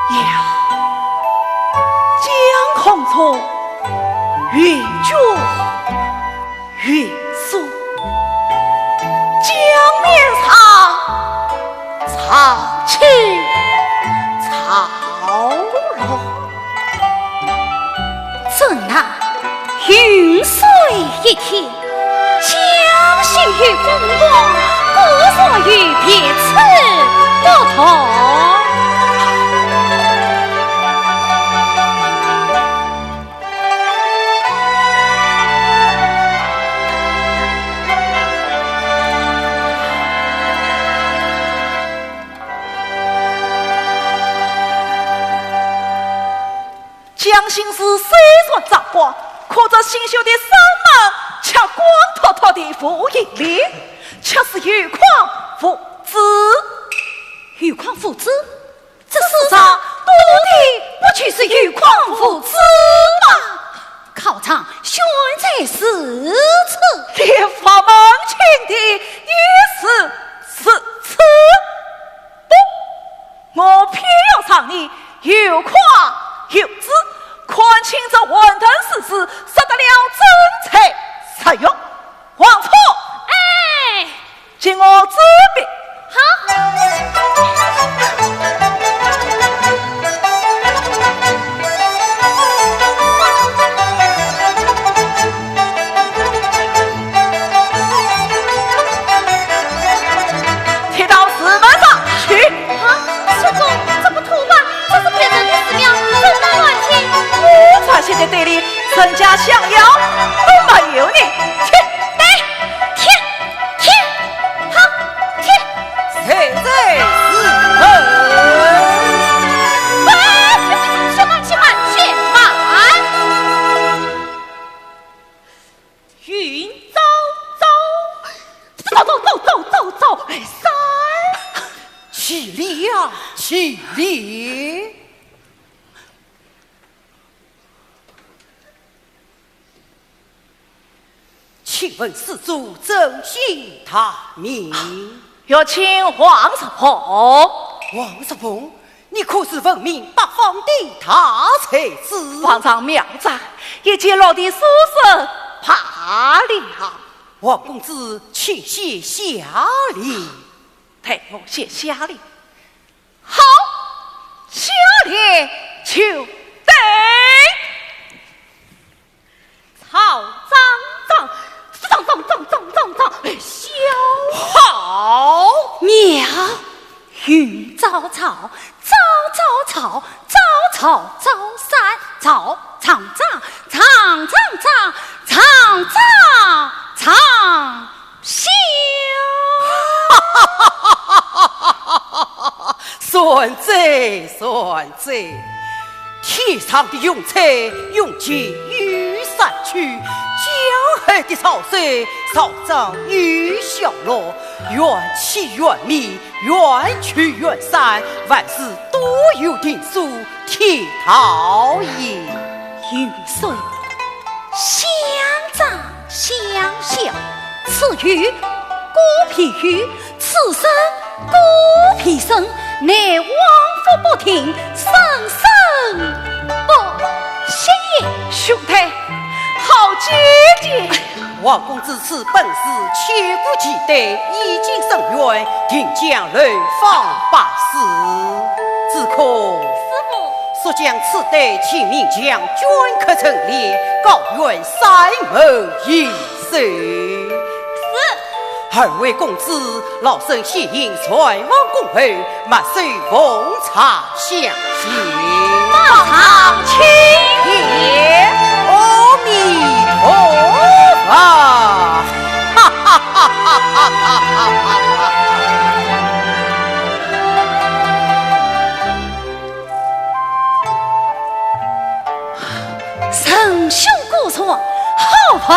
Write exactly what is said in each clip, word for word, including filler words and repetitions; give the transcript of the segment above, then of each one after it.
呀，江空中云卷云舒，江面上潮起潮落。 正那云水一天，江心与风光，果然有别处不同。江心是虽然壮观，可这心胸的山门却光秃秃的无影里，却是有况无子。有况无子？这世上多的不就是有况无子吗？考场选在此处。连佛门青天也是如此。不， 我偏要让你有况有子，看清这混沌世事，说得了真才实学。王婆，哎，请我这边。好。 贴到寺门上去。啊，师父，这不妥吧？这是别人的寺庙，怎么乱贴？我传信的对联，人家想要都没有呢。贴。对，贴，贴，好，贴。谁在寺门？喂，且慢，且慢，且慢。 云昭昭，昭昭昭昭昭昭，哎，三。起立呀，起立！请问施主尊姓大名？ 有请王石凤。王石凤，你可是闻名八方的大才子？皇上妙哉，一介落第书生罢了。王公子，请写下联。待我写下联。好，下联就对。 草长长，长长长长长长，哎，萧。好。妙。云昭昭，昭昭昭，昭昭昭山，昭，长长，长长长，长长长。 萧。算对，算对。天上的云彩云尽雨散去，江海的潮水潮涨雨消落，缘起缘灭，缘聚缘散，万事都有定数，天道也。云水相长 相消，此有孤皮雨，此生孤皮生，乃往复不停，生生不息也。兄台，好姐姐。王公子此本是千古奇tài，已经生缘，定将流芳百世。子貢。师父。速将此对清明将镌刻成联，告愿山盟已 寿。是。二位公子，老身谢恩，传往恭候，墨守奉茶相见。奉茶请。阿弥陀文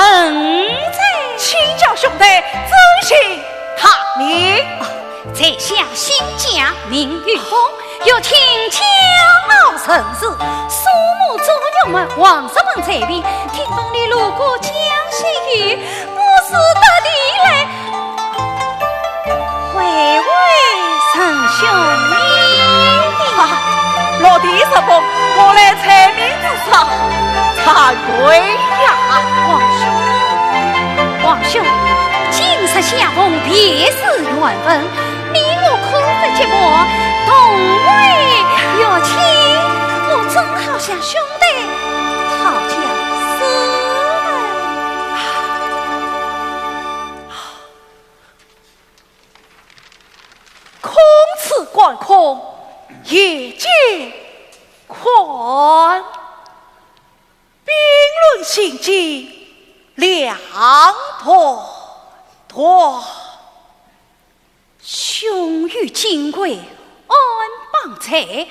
哉，请教兄台尊姓大名？哦，在下姓贾名玉凤，又请教人氏，苏母左玉门，王氏门在边，听闻你路过江西后，我是特地来 会会仁兄你。啊，落地入风，我来猜谜之上，惭愧呀。王兄，王兄，今日相逢便是缘分，你我可不寂寞，同为玉清，我正好向兄台讨教诗文。 空自观空，也见宽。并论心境，两断断。胸有金贵安邦哉，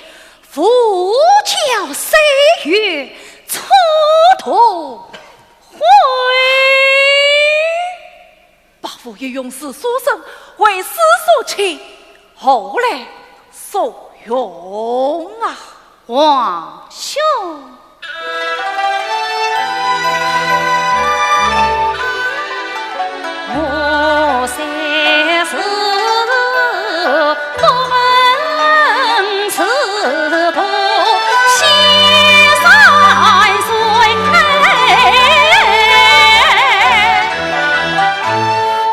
无教虽愚蹉跎。 伯父一用是书生，为师所请，后来所用啊。王兄。我虽是 不问是途西山水，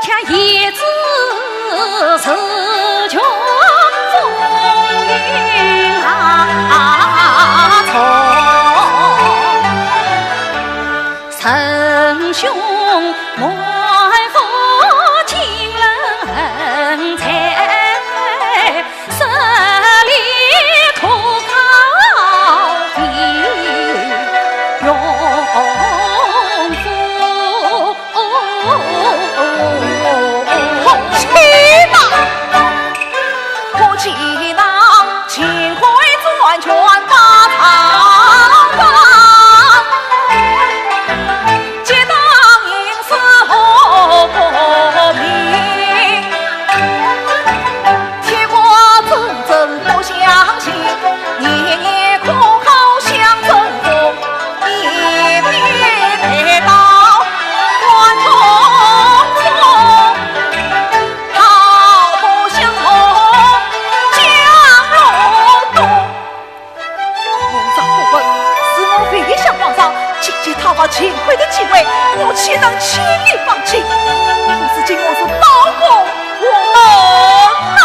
却一直是穷风云啊重。 仁兄满腹经纶，在十里途高的荣府。去吧！ 皇上不问，是我唯一想皇上觐见他方秦桧的机会，我岂能轻易放弃？我是今后是刀光火门呐！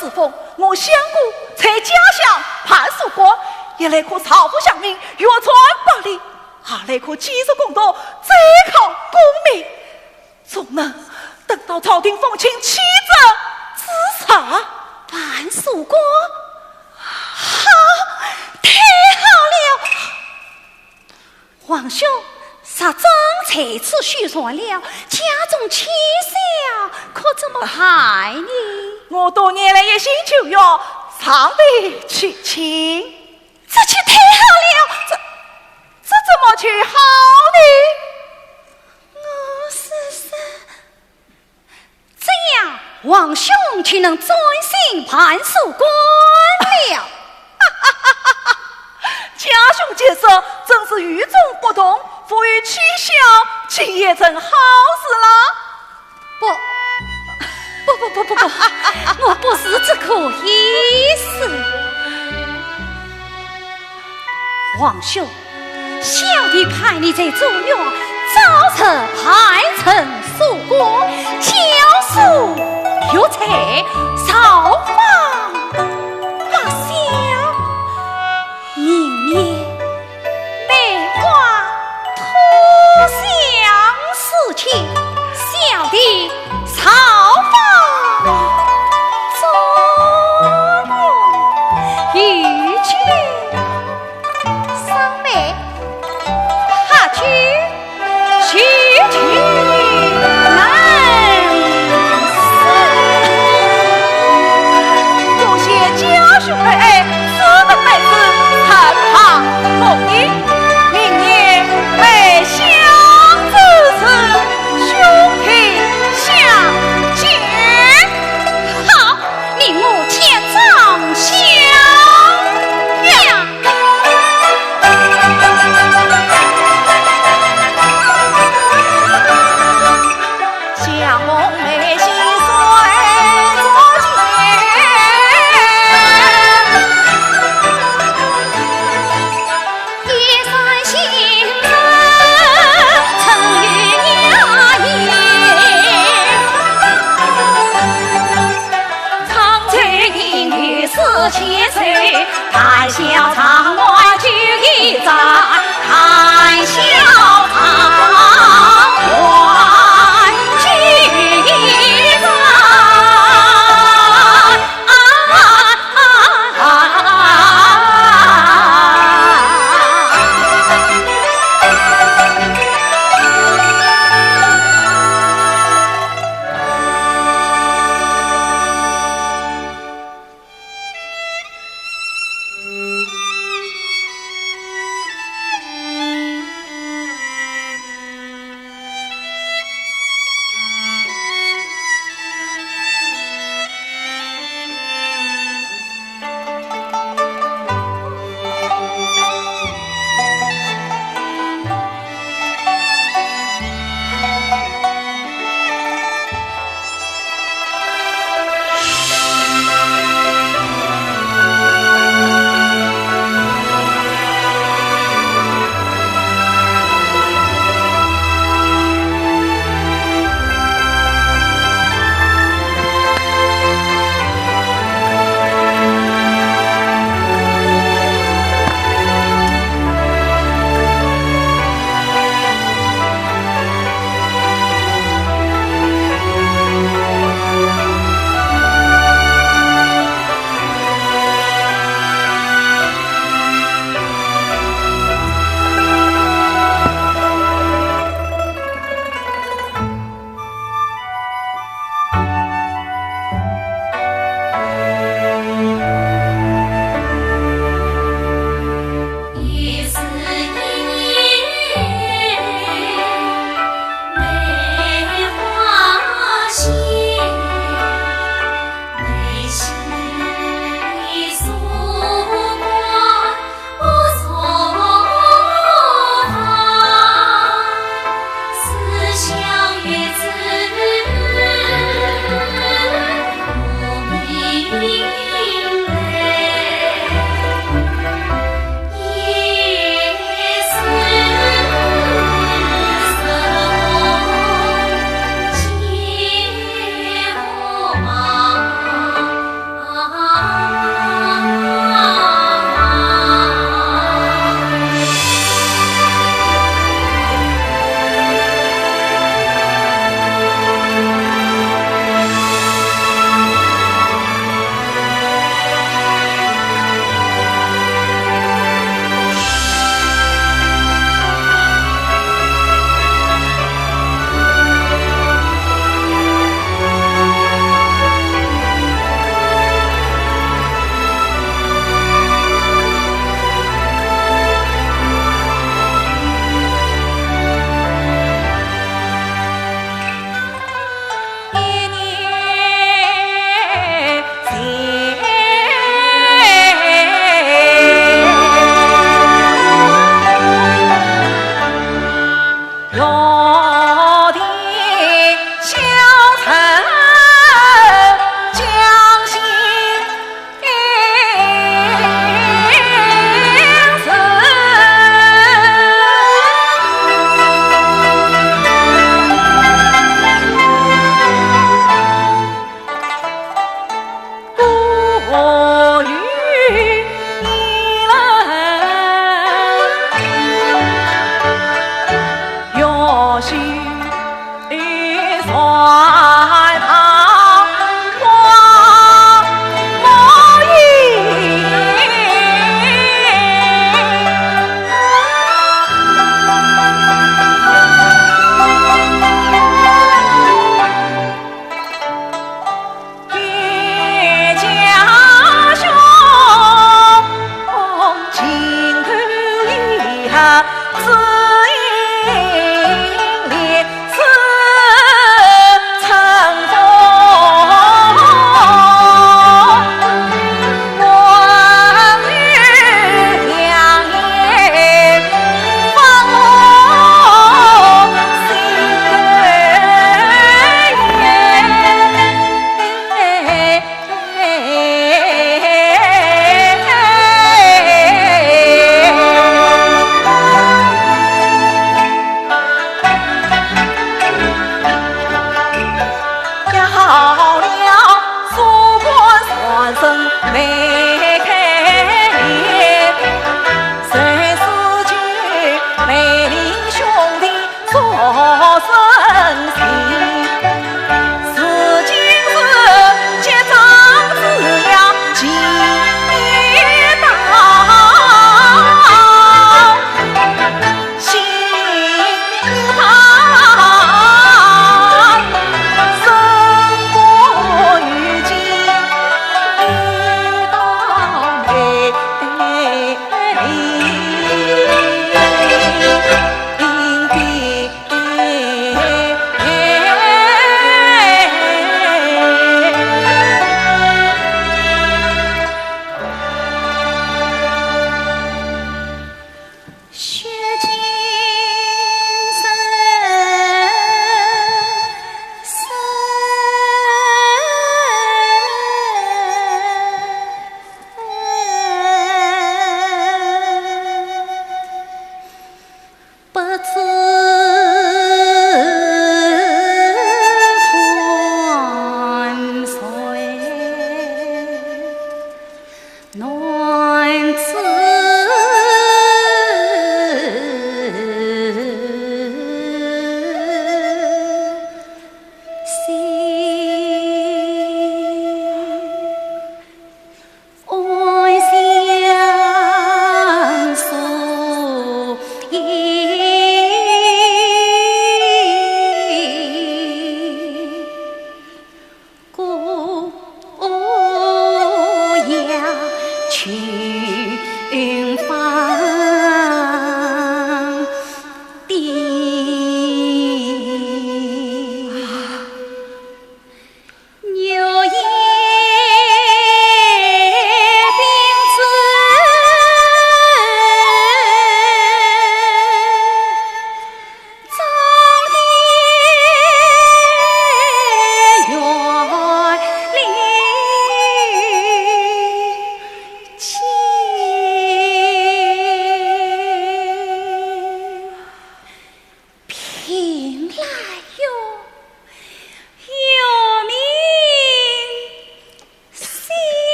子封，我相公在家乡判书官，一来可造福乡民，远传百里，二来可建设功德，再考功名，总能得到朝廷封亲妻子之赏。判书官，好，太好了！皇兄，实真在此许传了，家中妻小可怎么办呢？我多年来一心求学，尚未娶亲。这就太好了！这，这怎么就好呢？我是说，这样皇兄就能专心判书官了。家兄杰色，真是与众不同，父与妻小，竟也成好事了。不，不不不不不，我不是这个意思。皇兄，小弟派你在中原招人派人书官，教书育才，造访百乡。明年梅花吐香时节，小弟造访中原，与君 赏梅，喝酒，叙旧人事。多谢家兄厚爱，此等美事，成行不义。明年梅香之时，兄弟相见。好，命我天上香呀！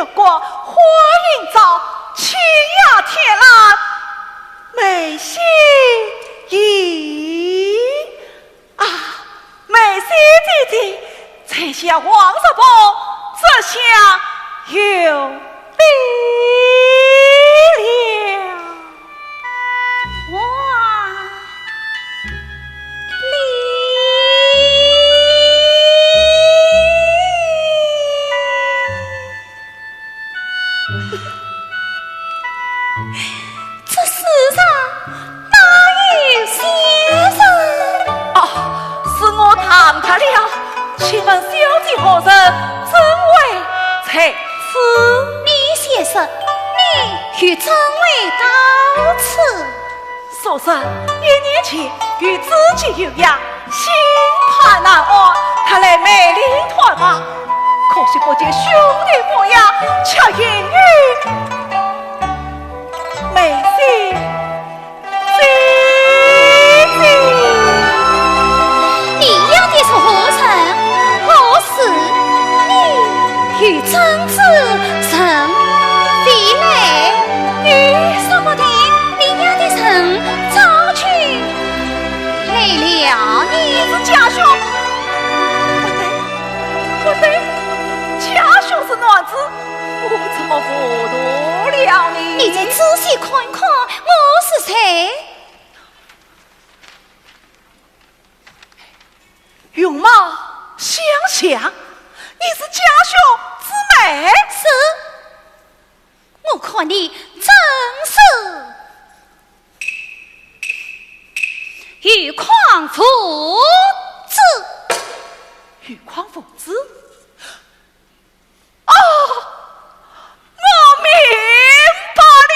月光花影照，清雅天蓝，眉心一啊，眉心姐姐，在下王石凤，这厢有礼了。王礼。 这世上哪有仙人？哦，是我唐突了。请问小姐何人？怎会在此？你先说，你又怎会到此？素贞一年前与知己有约，心盼难安，特来梅林探望。可惜不见兄弟模样，却因为 梅心姐姐。你要的是何人？何事？你又怎知人非来？你说不定你要的人早就来了呢。你是家兄？不对，不对，家兄是男子， 我怎么糊涂了呢？你再仔细看看，我是谁？容貌相像，你是家兄之妹？是，我看你真是有匡无子。有匡无子？ 哦，我明白了。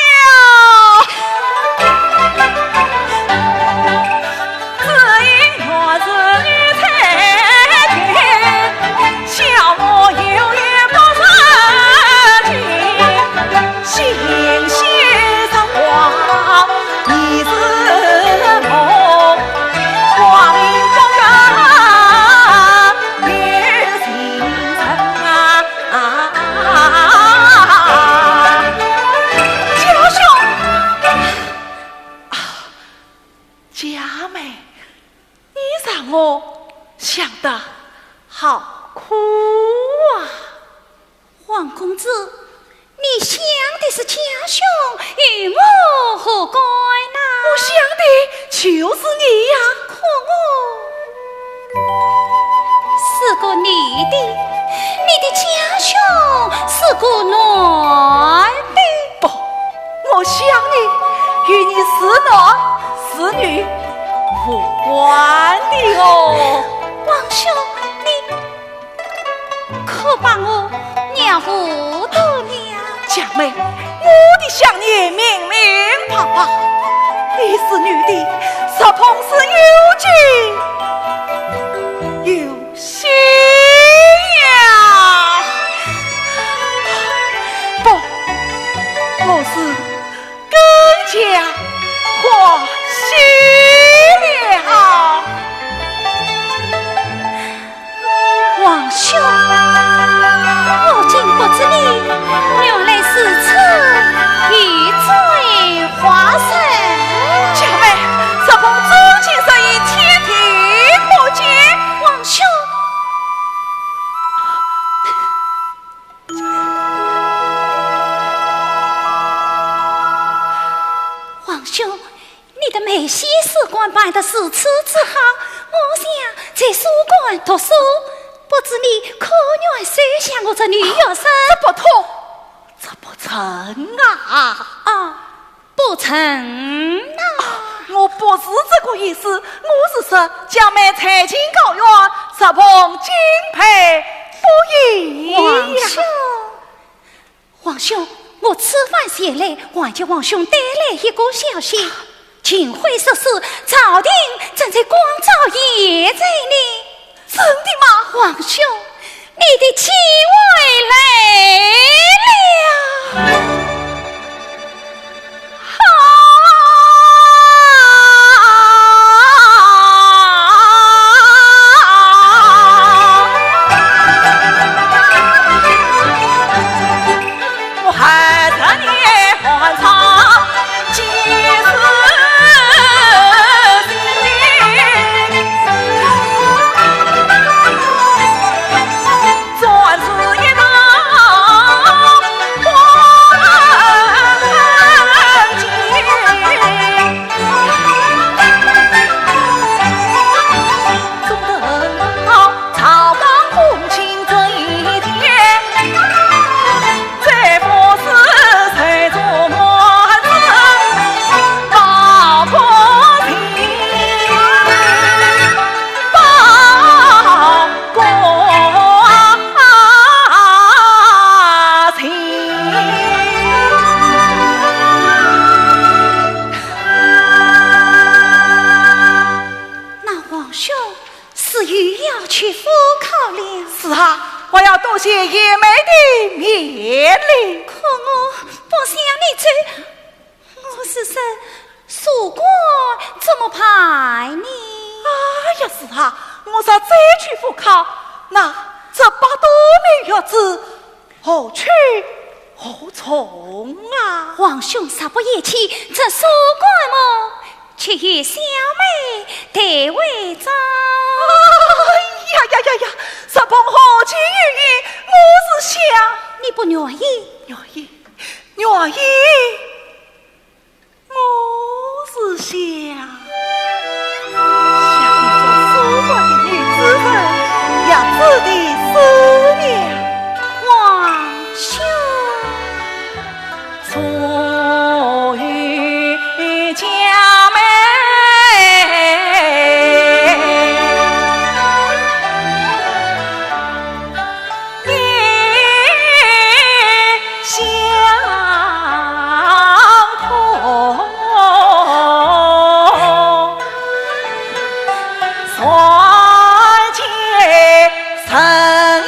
家兄，啊，家妹，你让我想得好苦啊！ 王公子，你想的是家兄，与我何干呐？我想的就是你呀。可我是个女的，你的家兄是个男的。不，我想你与你是男是女无关的哦。王兄，你 可把我惹糊涂了。家妹，我的想你明明白白，你是女的，石凤是有情有性呀。不，我是 更加欢喜了。王兄，我竟不知你原来如此油嘴滑舌。家妹，石凤真情实意，天地不奸。王兄。 王兄，你的眉心试官办得如此之好，我想在书馆读书，不知你可愿收下我这女学生？这不妥，这不成啊！啊， 不成啊。我不是这个意思，我是说，家妹才情高远，石凤敬佩不已呀。王兄，王兄，我此番前来，还给王兄带来一个消息。秦桧逝世，朝廷正在光照贤才呢。 真的吗？王兄，你的机会来了。啊！何从啊？皇兄若不厌弃这书馆么，且与小妹对会招。哎呀呀呀呀！若碰何其有意，我是想……你不愿意？愿意，愿意。 我是想，想你做书馆的女主人，也值得思念。皇兄。所以姐妹。 你相同，团结成一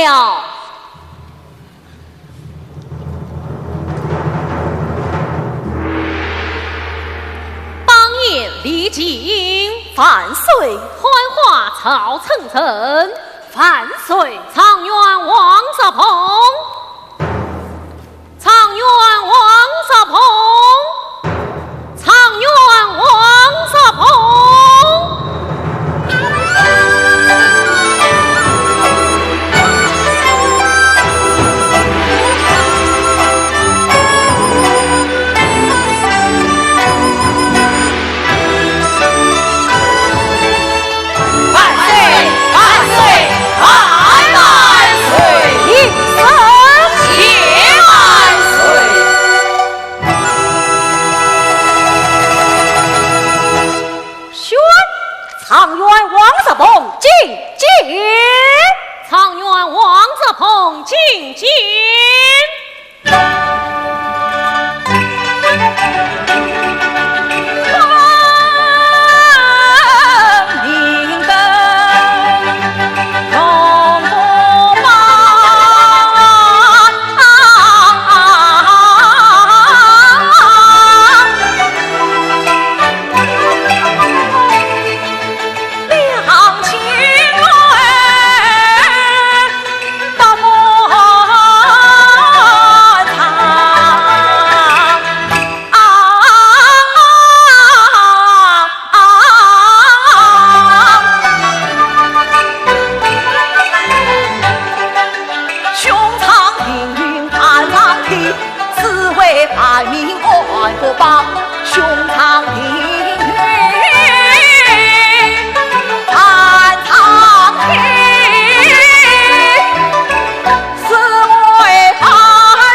了。当年李靖，万岁！喊话赵成人。万岁！状元王叔凤。状元王叔凤。 状元王叔凤。万岁！万岁！万万岁！平身！谢万岁！ 宣，状元王叔凤觐见。状元王叔凤觐见。胸藏凌云半长天，紫薇半明万国榜。胸藏凌云半长天，紫薇半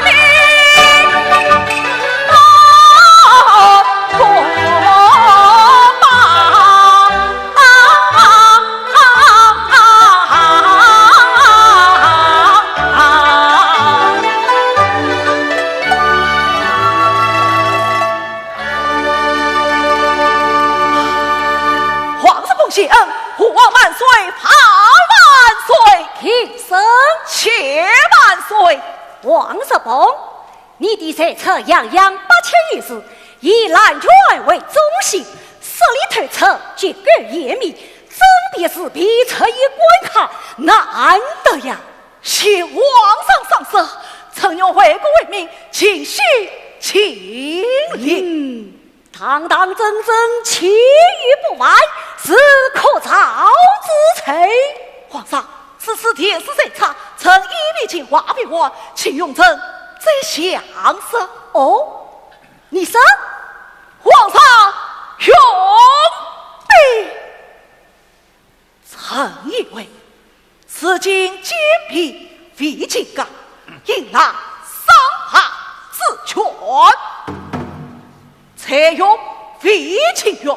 明万国榜。 王叔凤谢恩，父王万岁，万万岁！平身。谢万岁！王叔凤，你的才策样样八千余字，以兰卷为中心，诗里透彻，结构严密，真便是笔直一关卡，难得呀！ 谢皇上赏识，臣愿为国为民，尽心尽力。嗯，堂堂正正，其余不外，是可造之材。皇上，此次殿试才策，臣一笔尽画笔完，请容朕再详试。哦，你说？皇上容禀。 臣以为，如今金瓶未曾盖，应拿赏画纸卷。彩玉未曾浴，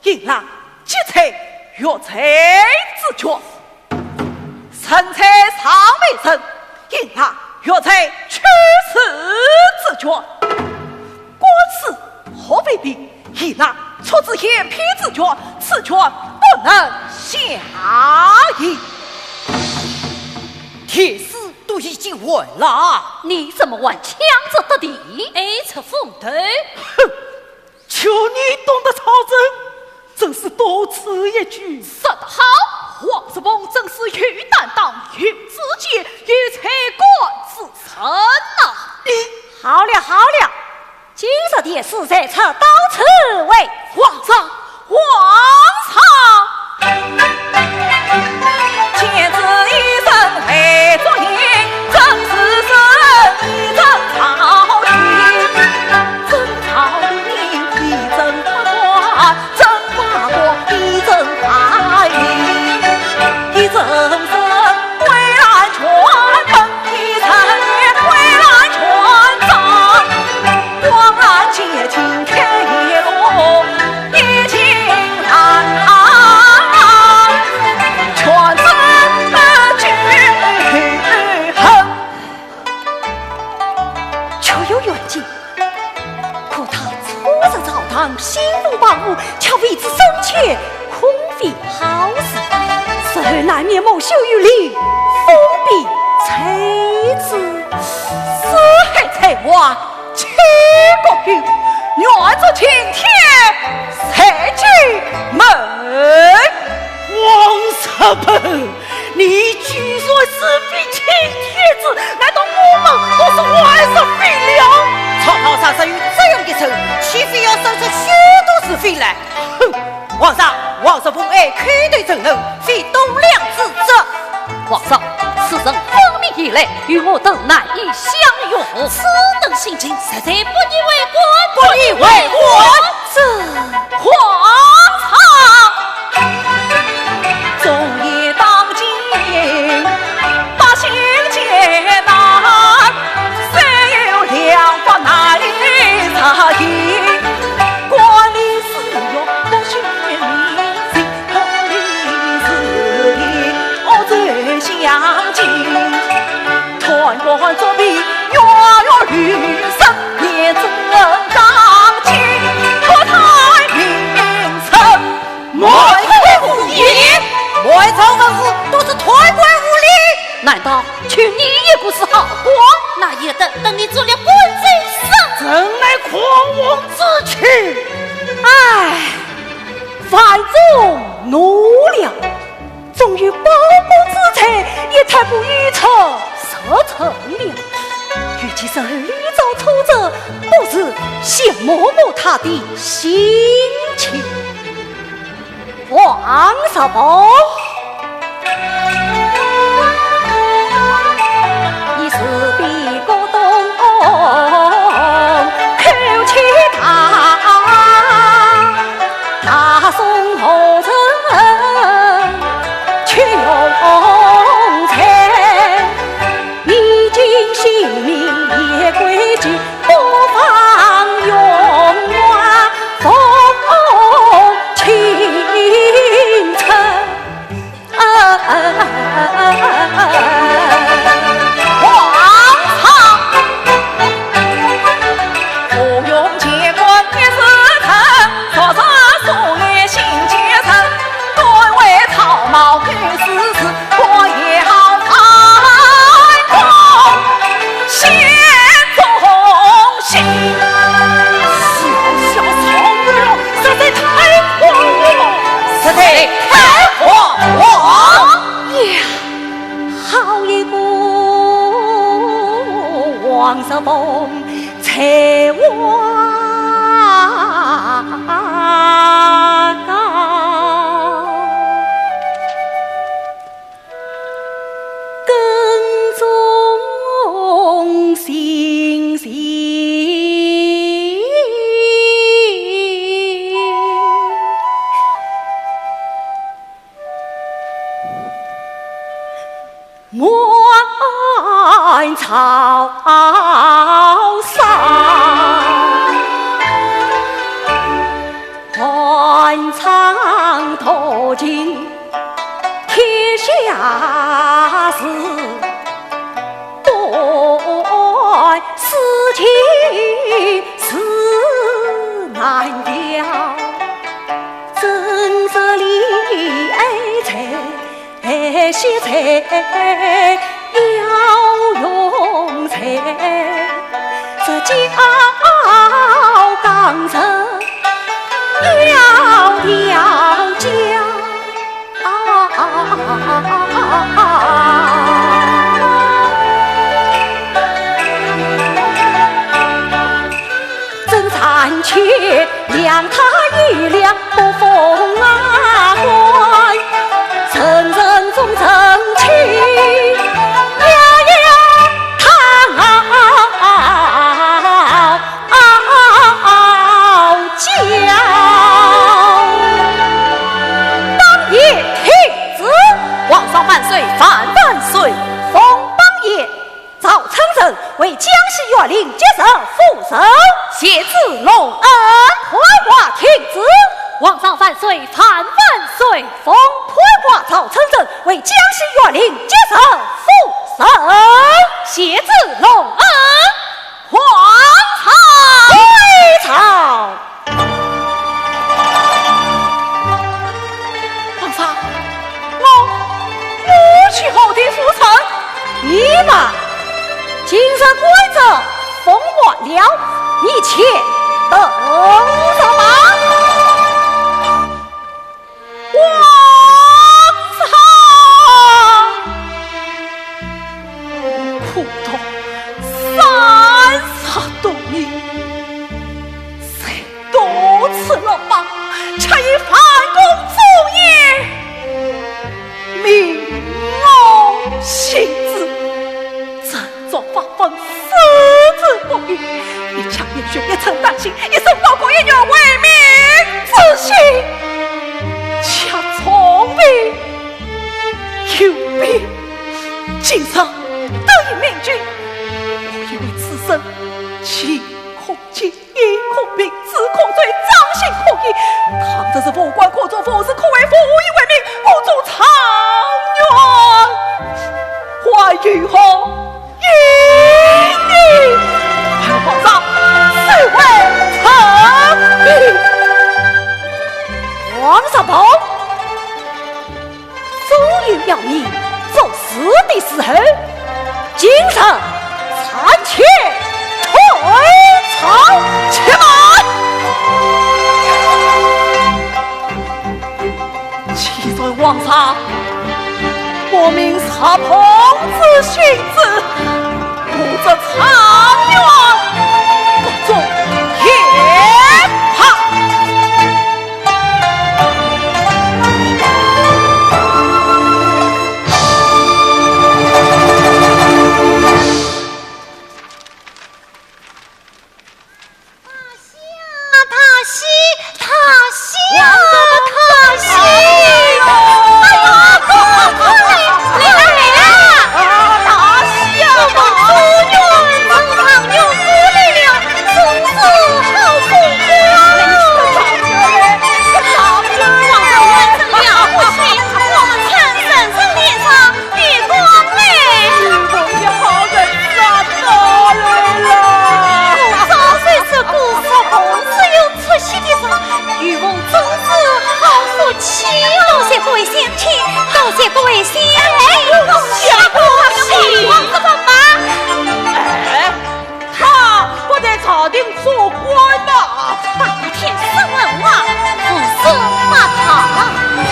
应拿七彩玉彩纸卷。神采尚未成，应拿玉彩秋水纸卷。 官司何为凭，应拿出自眼皮之卷，此卷不能相违。殿试都已经完了，你怎么还抢着得题？爱出风头。哼，就你懂得操政，真是多此一举。说得好，王叔凤真是有担当、有主见、有才干之人呐。你好了好了， 今日殿试才策到此为止。皇上，皇上！天子一生为足行，正是圣意正朝廷。正朝廷，一正八卦，正八卦，一正太平。一正生归兰泉，一正归兰泉。 光兰结晶开一路，愿做青天在金门。王日本，你居然是比青天子，难道我们都是万日飞了？曹操杀手有这样一手，岂非要生出许多是非来？哼！ 皇上，王日本爱口头承认，非栋梁之责。皇上，此人分明依赖，与我等难以相容。此等心情，实在不宜为官。不宜为官。这皇上，忠言当尽，百姓皆难，谁有良法难以查清？官理私欲不虚名，心痛的是你，我最相信。贪官作弊，月月有神，也只能当尽，国泰民安。 满口胡言，满朝文武都是贪官污吏。难道就你一个是好官？那也得等你做了官再说。真乃狂妄之气。唉，万众怒了，终于包公之罪也太过于出实诚了。与其受吕昭挫折，不如先摸摸他的心情。 王日本，你是比古董，口气大，大宋后人去用才，你尽性命也规矩， 不妨用我奉请出。皇上，不用见官也是臣，若是送来信奸臣，敢为草帽御史事， 我也好看中心中心。小小曹月龙，实在太狂妄了，实在太狂妄。呀，好一个王日本才华高！更中心心。满朝上，断肠多情 天下事，断丝情丝难调。真实理哀哉，惜哉要用哉，这交港人要调教。 真暂且谅他一谅，不封啊官，人人忠臣气，要要他啊。 傲娇。榜爷听旨。皇上万岁，万万岁。奉榜爷，赵称臣为江西县令，即日赴任。谢主隆恩。判官听旨。皇上万岁，万万岁。奉判官赵称臣为江西县令，即日赴任。谢主隆恩。 皇上！回朝。皇上，我，我去何地赴任？你嘛，今日官职封完了，你且哦，什么？王上！苦读三十多年，虽多次落榜，却以反攻作业，名落孙山。 作法文，四字不语，一腔热血，一身丹心，一身刀骨，一念为民之心，却从未有兵。今日得以明君，我以为此生情可尽，意可平，志可遂，葬心可已。倘若是无官可做，无事可为，无以为命，我祝状元还有何 意义？还望皇上收回成命。王叔宝，总有要你做事的时候，今日暂且退朝。且慢！ 既然皇上不明察旁之心志，我这状元不中也罢。大喜，大喜，大喜！哎呀，快来，来了，来了！大喜啊！状元，状元过来了，真是好风光啊！皇上，我们参参上殿上 别光嘞！好人家到来了。我早就说过，是红事有出息的人，有红真是好福气哦。多谢各位乡亲，多谢各位乡亲，多谢各位乡亲。哎， 他不在朝廷做官吗？白天说闲话，胡说八道，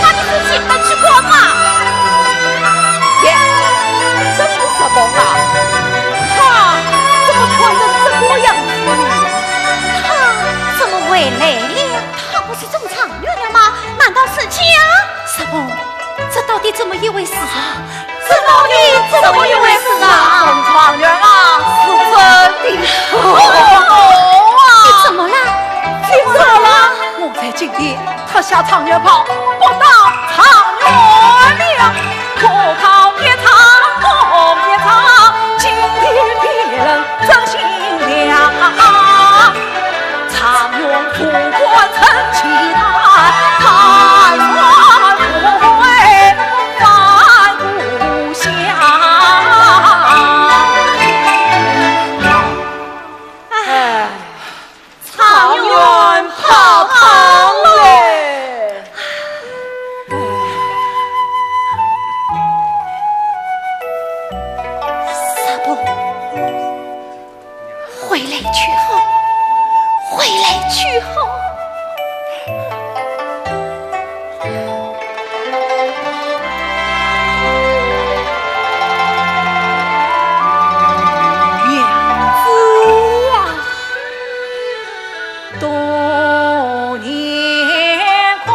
他的事情他去管吗？耶，真是什么啊？他怎么穿成这个样子呢？他怎么回来了？他不是中状元了吗？难道是假？什么？这到底怎么一回事啊？ 这到底怎么一回事啊？中状元啊，是真的。哦啊！你怎么了？怎么了？我在京里脱下状元袍，不当状元了。可当一场，空一场，今天别人真心凉。 状元不过成其他，他不会返故乡。哎，状元泡汤嘞！啥不？ 回来去好，回来去好。娘子啊，多年空。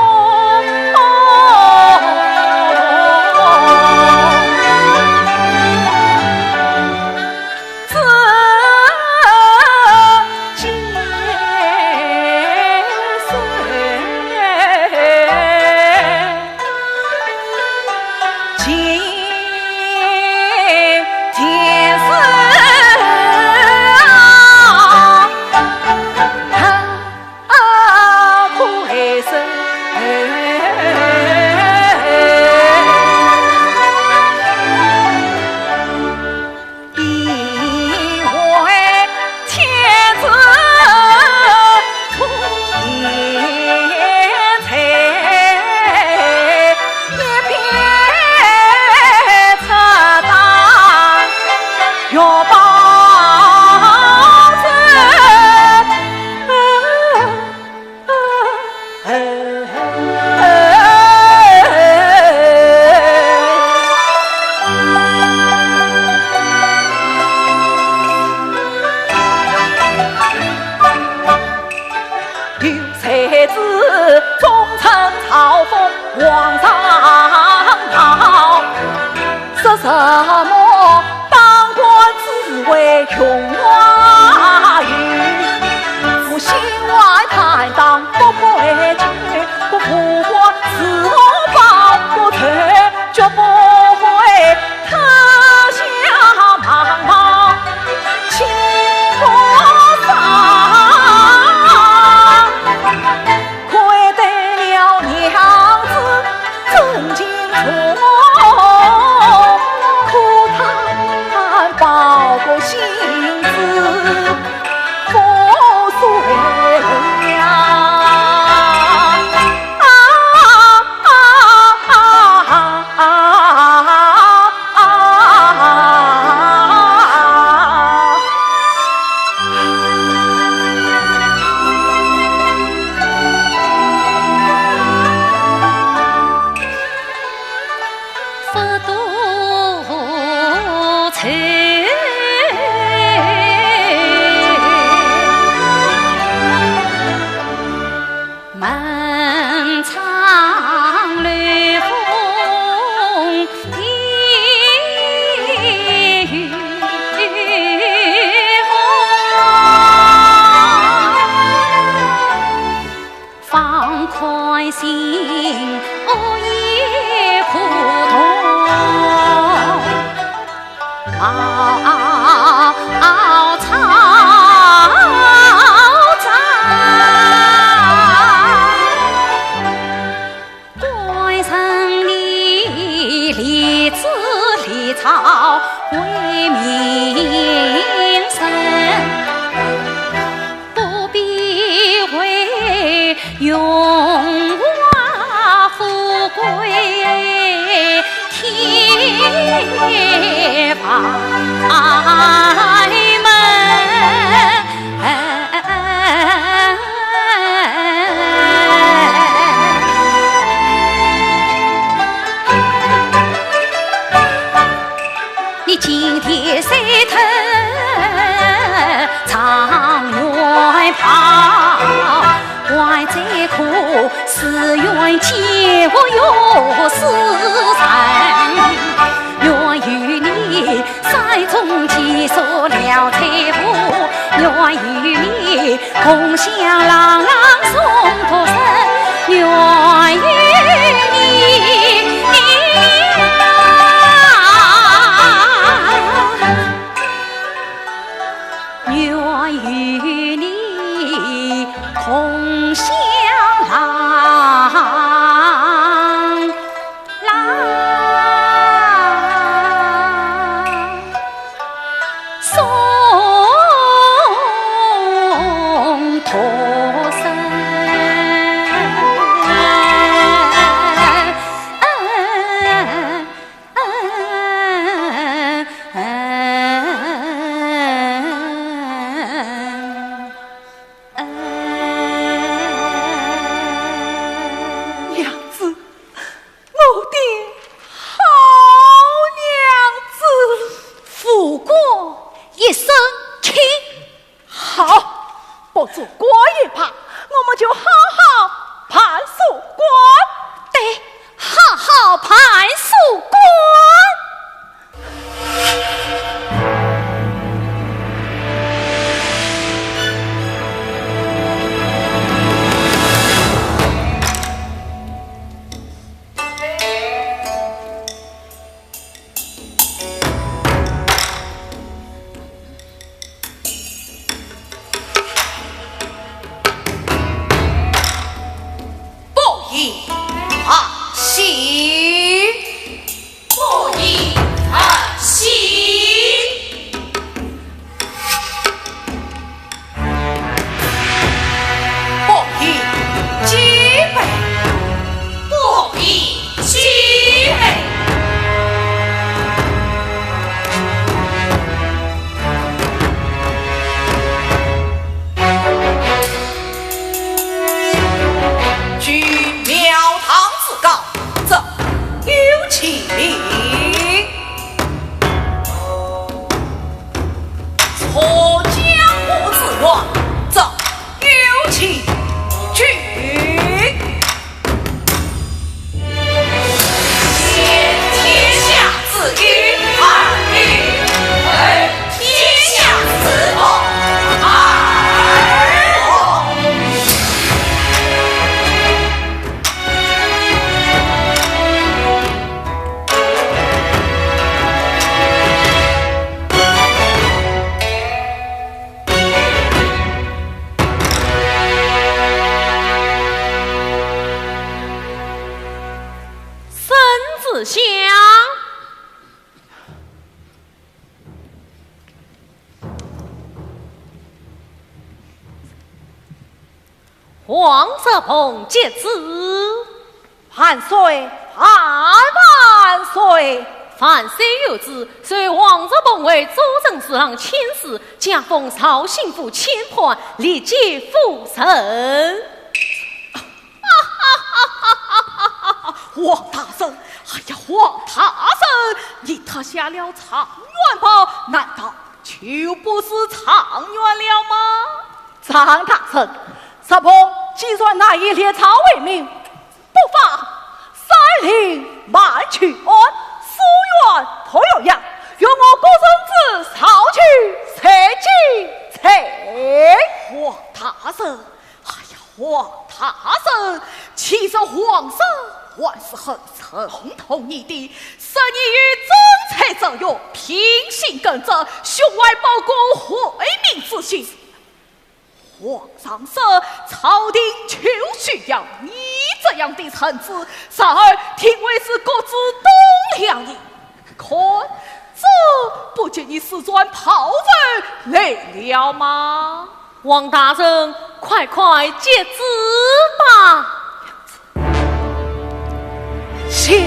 暴风王上朝，说什么当官只为穷啊有，不喜欢贪赃不会去，不服我自我保不成，绝不会特下茫茫清波上。 亏得了娘子真情重，可叹报国心志不遂了。啊啊啊啊啊！王石凤接旨。万岁，万万岁！万岁有旨，随王石凤回左正侍郎请示，加封绍兴府签判，立即赴任。王大人，哎呀，王大人，你脱下了状元袍，难道就不是状元了吗？ 张大人，石凤既然难以列状元名，不妨三令慢取案，书院破洛阳，由我各人之少取罪己罪。王大人，哎呀，王大人，其实王石还是很认同你的，说你有忠才之约，品行耿直，胸怀报国，为民之心。 皇上说，朝廷就需要你这样的臣子，然而廷尉是各自东梁人。看，这不及你四川袍人来了吗？王大人，快快接旨吧。 是。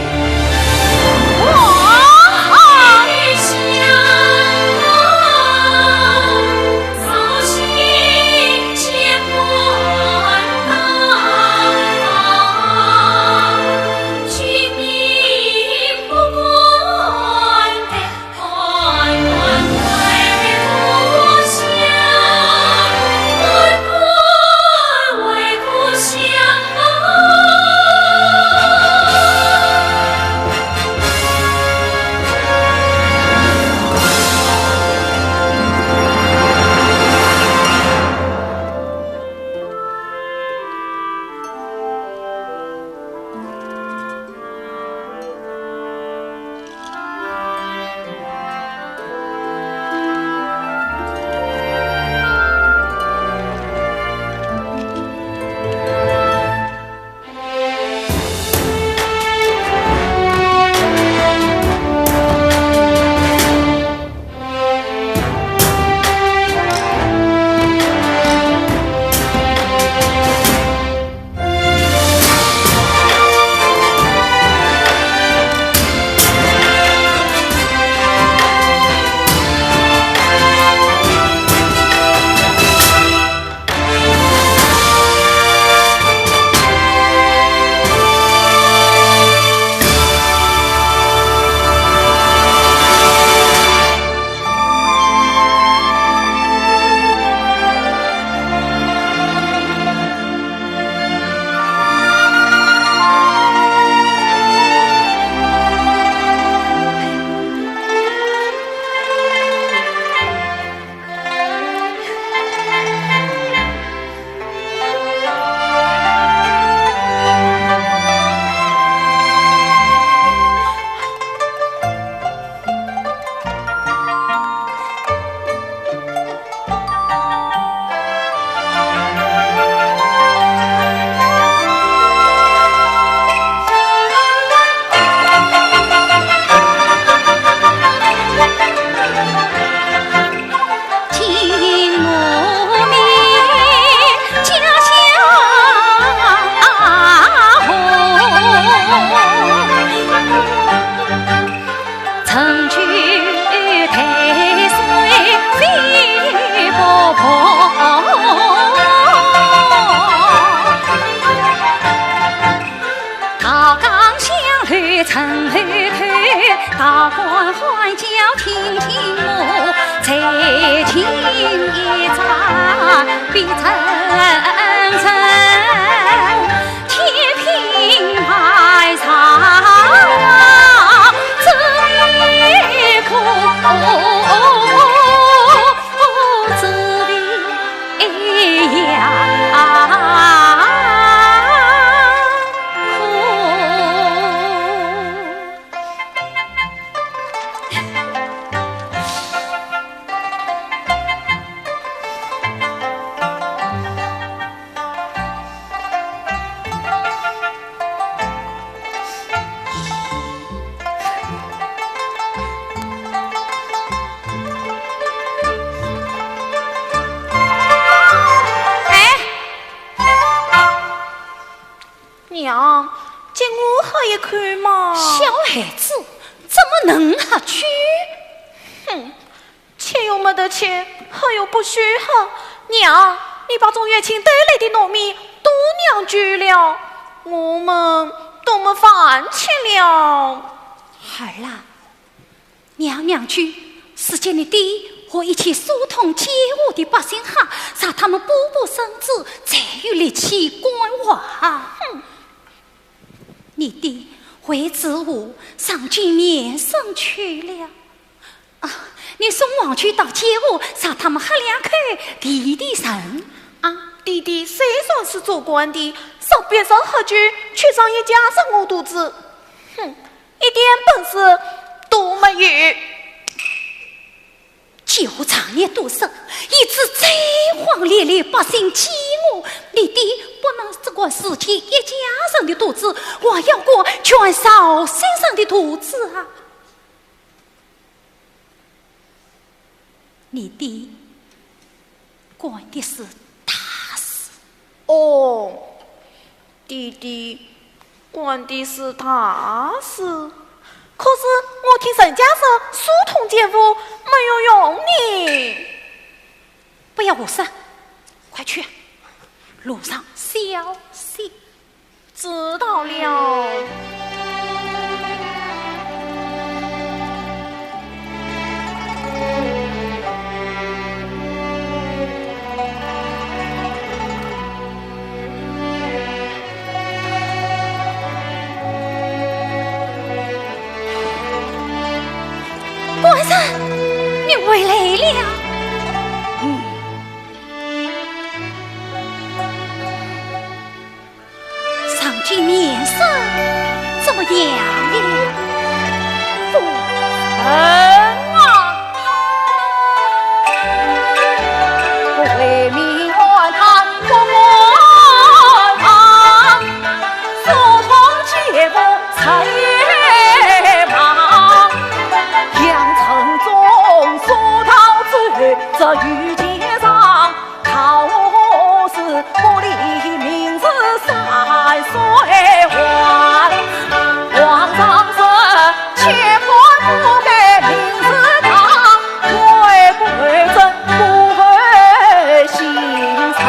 啊，给我喝一口嘛。小孩子，怎么能喝酒？哼，吃又没得吃，喝又不许喝。娘，你把中原请得来的糯米都酿酒了，我们都没饭吃了。孩儿啊，娘酿酒是给你爹和一切疏通街务的百姓喝，让他们补补身子，才有力气干活。哼，你爹为子午上京面圣去了。啊，你送黄酒到街屋，让他们喝两口提提神。啊，爹爹虽然是做官的，上边上喝酒，却让一家人饿肚子。哼，一点本事都没有。酒壶常年多少，一直醉黄连连，百姓饥饿，你爹不能只管自己一家人的肚子，还要管全绍兴人的肚子啊！你爹管的是大事。哦，爹爹管的是大事，可是我听人家说疏通街务没有用呢。不要胡说，快去，路上小心。知道了。官人，你回来了。嗯。 上京面圣怎么样了？夫人啊！为民安泰不安康，疏通街务在忙，养成宗疏道之后，这御街上 道士不理民事三岁还，皇上说千万不该民事大，为国为政不问心神，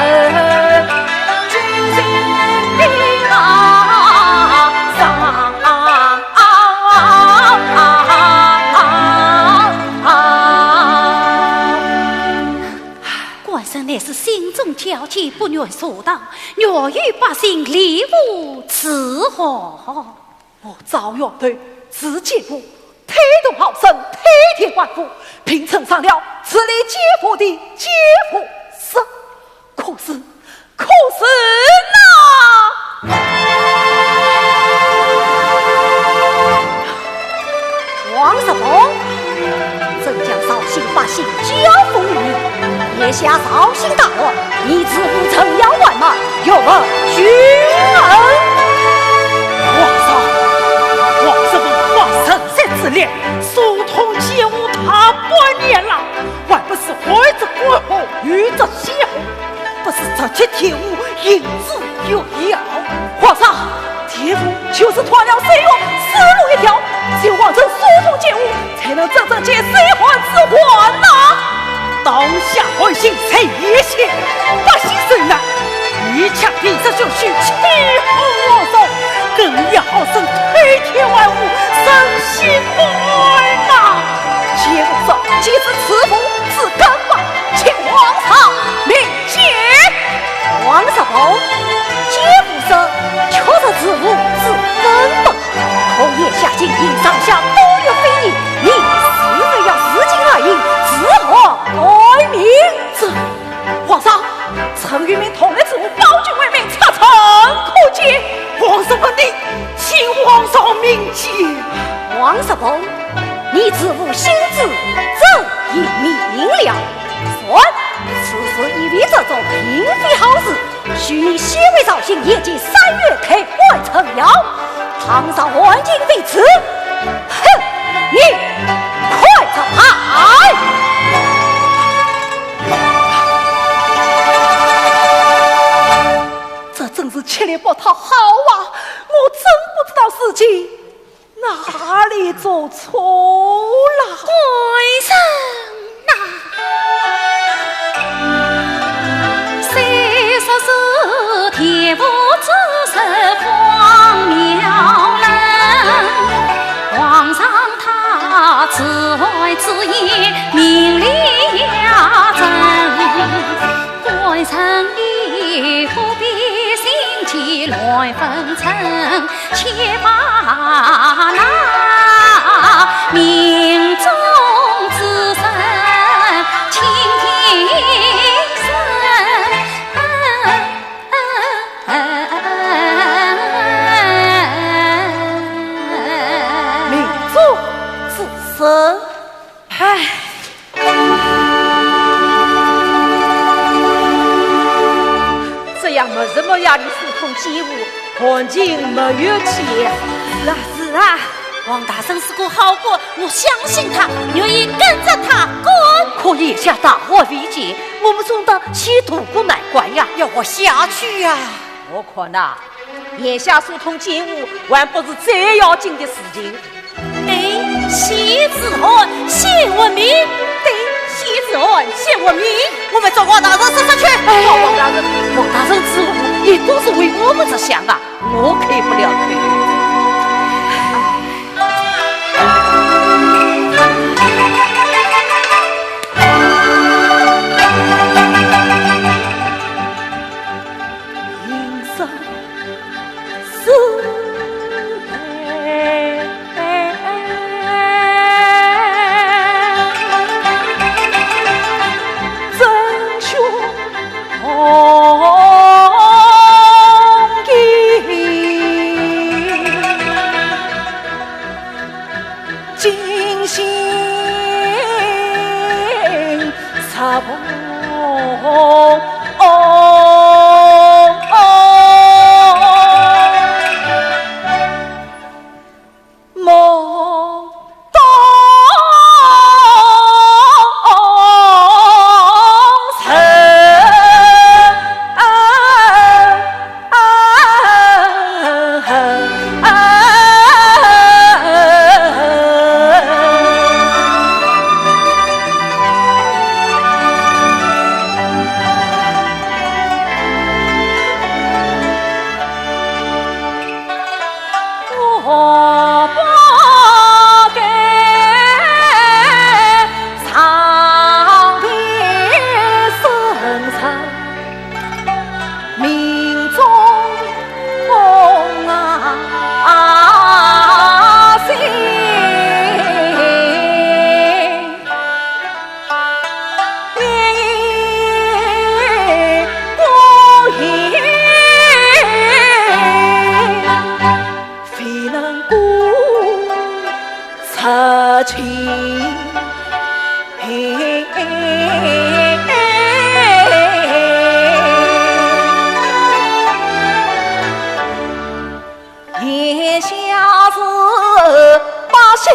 军心兵马上。 官人乃是心中焦急，不愿疏导，愿与百姓立屋之后。我赵元头字建武，推动豪绅，推天换府，并称上了治理街务的街武圣。可是 可是呐，王石峰，朕将绍兴百姓交付于你，眼下绍兴大乱，你子午趁要还吗？有无君恩？皇上，王石峰花神仙之力，疏通街务大半年了，还不是为这国家与这西湖，不是这些铁屋行之 有效。皇上，铁屋就是断了水源水路一条，只有王臣疏通街务，才能真正解水患之患呐。当下百姓在一线，百姓受难，你却提出就绪，欺负皇上，更要豪绅推天换府，人心不安呐。街务上既是慈父之根嘛，请皇上明 解。王石峰，街务上确实是无知根本，可眼下金营上下都有非议，你是否要自尽而行，自害安民？这，皇上，臣与民同来之物，保举为民，出城可见。王石峰，你，请皇上明鉴。王石峰，你子午心知朕已命了。 传，此事已为这种并非好事，许你先回绍兴，延期三月，退还城阳。倘若案情未止，哼，你快着牌！这真是七里八套好啊！今哪里做错了？官人呐，虽说是田父子是荒谬人，皇上他慈爱子也明了真。 官人你何必心急乱纷争，且把那命中之人请定身。命中之人？唉。 这样没日没夜的疏通奸污，韩景没有去。是啊，是啊。王大人是个好官，我相信他，愿意跟着他干。可眼下大患危急，我们总得先渡过难关呀。要活下去呀。我看呐，眼下疏通奸污，还不是最要紧的事情。 哎，先治汉，先活命。对，先治汉，先活命。我们找王大人说说去。哎，王大人，王大人之后，也都是为我们着想啊，我开不了口。眼下是百姓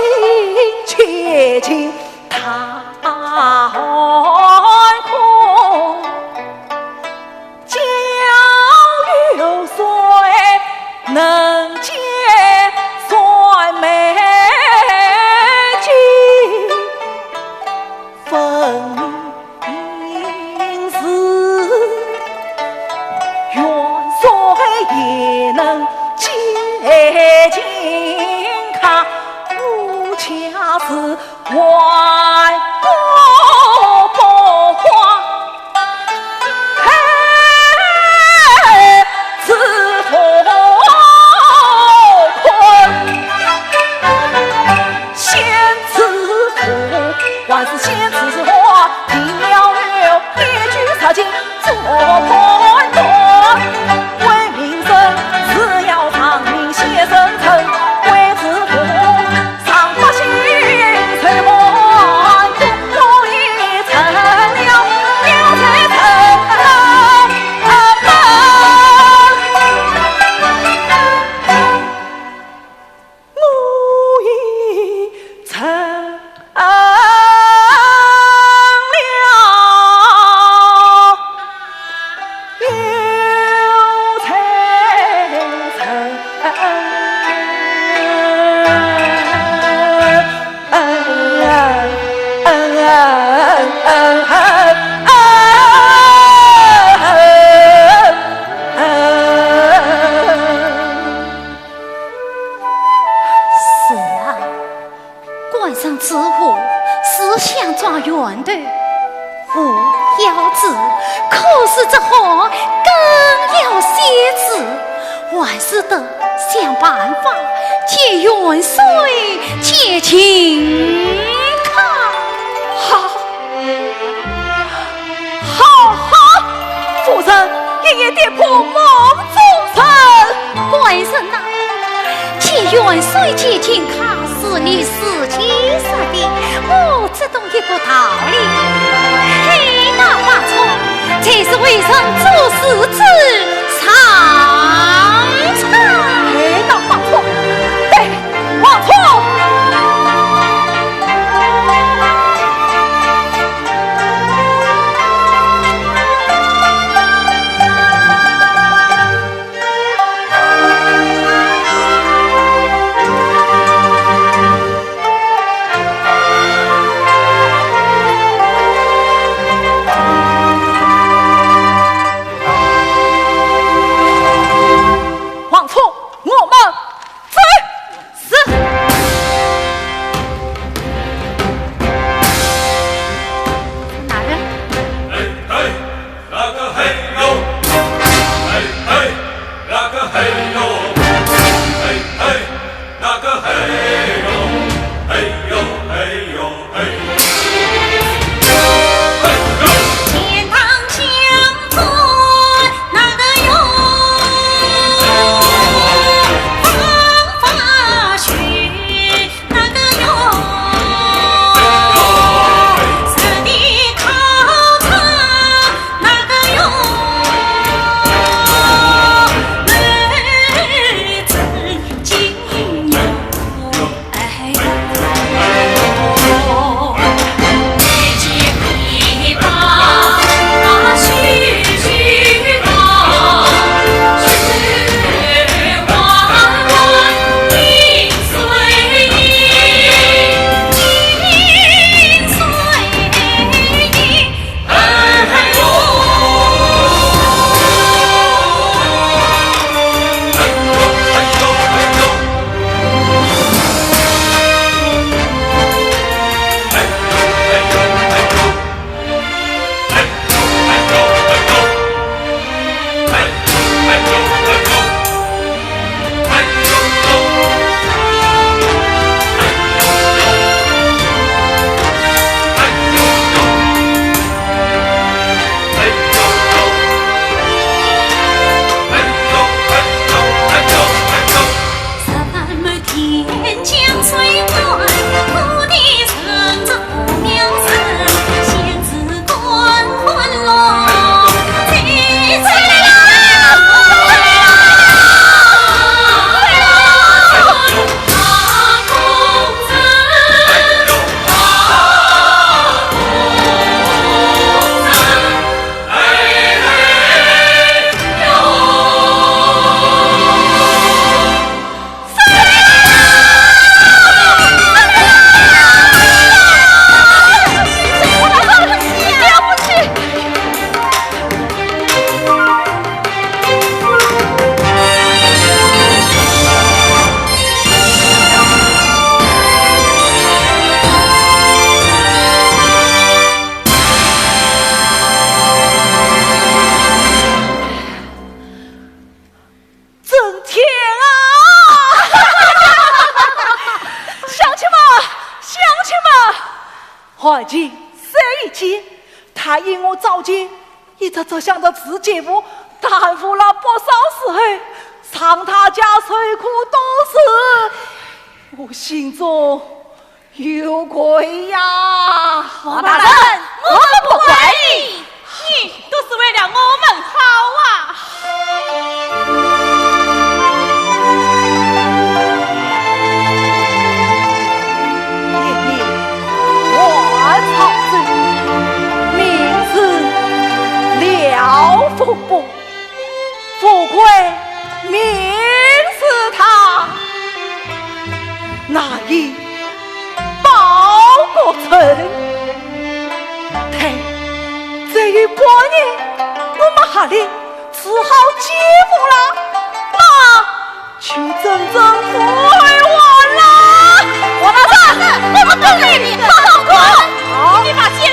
千金大寒空，交流水能解燃眉间。 分明是远水也能解金戈，不巧是万国不化。 我已成了源头无药子，可是这河更要险阻，还是得想办法借远水解近渴。好，好，好，夫人，一言跌破梦中人。官人呐，借远水解近渴是你自己说的，我只 懂一个道理。黑道八错，才是为人做事之上策。黑道八错，对，八错。王冲，我们走。是。哪人？ 那个嘿呦，嘿嘿，那个嘿呦，嘿嘿，那个嘿呦，嘿呦嘿呦嘿。嘿呦。天堂相对那个哟，芳华雪。 那个哟，十里考场那个哟，美真金哟，哎哟。震天啊！乡亲们，乡亲们，爱情三一结，他因我早前一直着想着自己我耽误了不少时候，让大家受苦多时，我心中 有愧呀。王大人，我们不怪你，你都是为了我们好啊。今日换曹州，明日廖凤波。 富贵命似他，难以报国仇。待再有半年，我们合力治好金府了，那就真正归还了。王大人，我们跟随你，好好看。好。你把金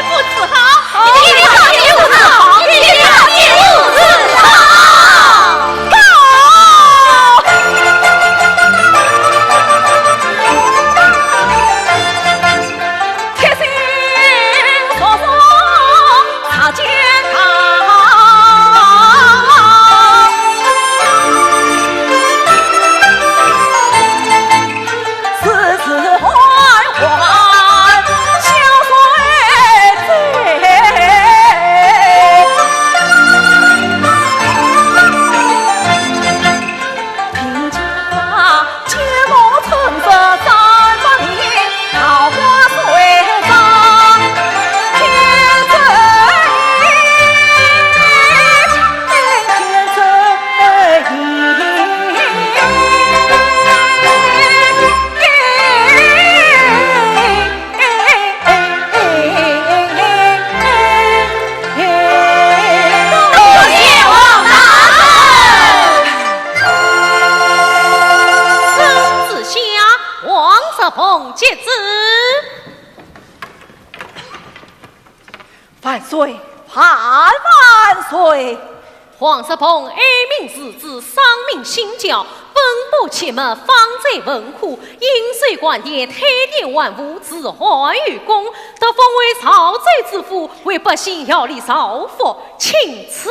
万岁，万万岁！王石凤爱民如子，生命信教，奔波阡陌，访罪问苦，饮水灌田，推田换物，治汉御宫，得封为潮州知府，为百姓效力造福，钦此。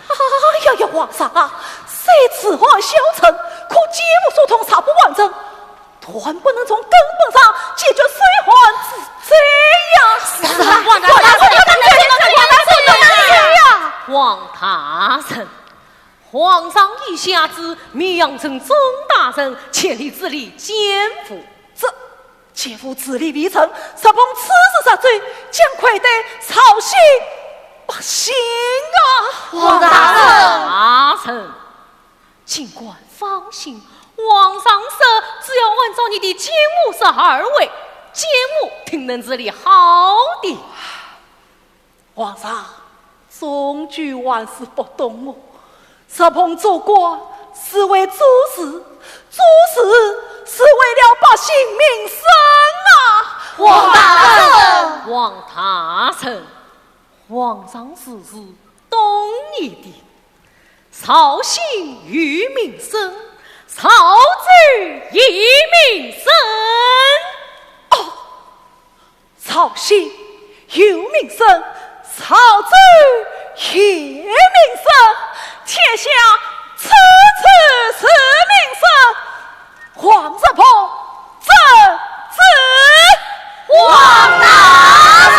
哎呀呀，皇上啊，虽治汉消沉，可建武疏通，实不完整，断不能从根本上解决水患之灾呀！是啊，王大人，王大人，王大人，王大人呀！王大人，皇上已下旨，命杨森、钟大人前来治理建武。这 建武治理未成，石凤此时入奏，将愧对朝廷百姓啊！王大人！大人，尽管放心，皇上说，只要按照你的建武十二条，建武定能治理好的。 皇上，终究还是不懂哦。石凤做官是为做事，做事是为了百姓民生啊！王大人！王大人，皇上是是懂你的。朝兴由民生，潮州益民生。哦， 朝兴由民生，潮州益民生，天下处处是民生。王石凤遵旨。王大人！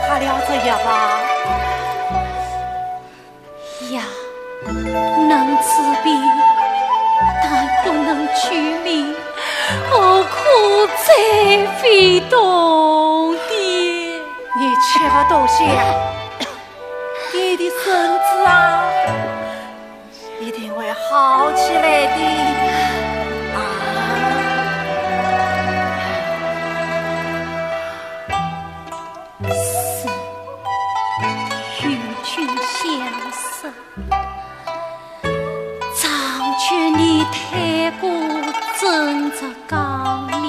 她了这药吧？药能治病，但不能救命，何苦再费动地？你切勿多想，你的孙子啊，一定会好起来的。啊。是，与君相识，张觉你太过正直刚烈，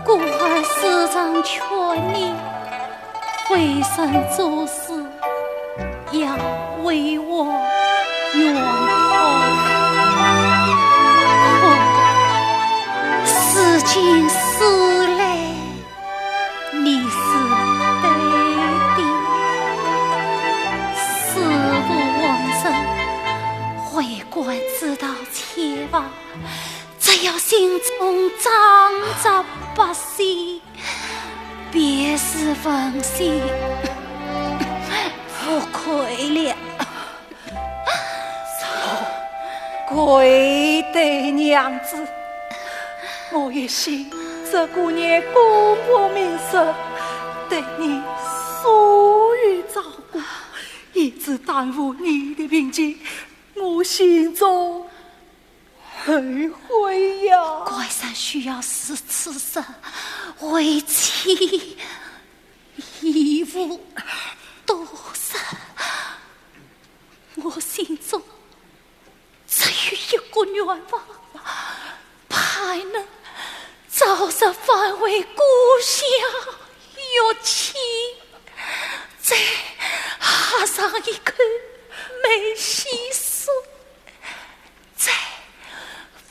故而时常劝你 回转做事，要为我圆痛。可如今思来，你是对的。世无王神，为官之道千万，只要心中装着不死， 便是问心无愧了。贵对娘子，我一心只顾念功名名色，对你疏于照顾，以致耽误你的病情，我心中 后悔呀。关山需要如此人，为妻义无多日。我心中只有一个愿望，盼能早日返回故乡。 玉器，再喝上一口梅溪水，再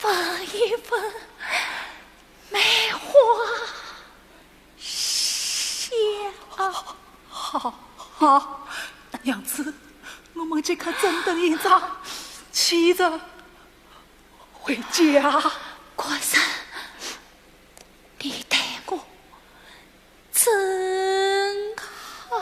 闻一闻梅花香。好，好，娘子，我们即刻整顿行装，启程 回家。官人，你待我真好。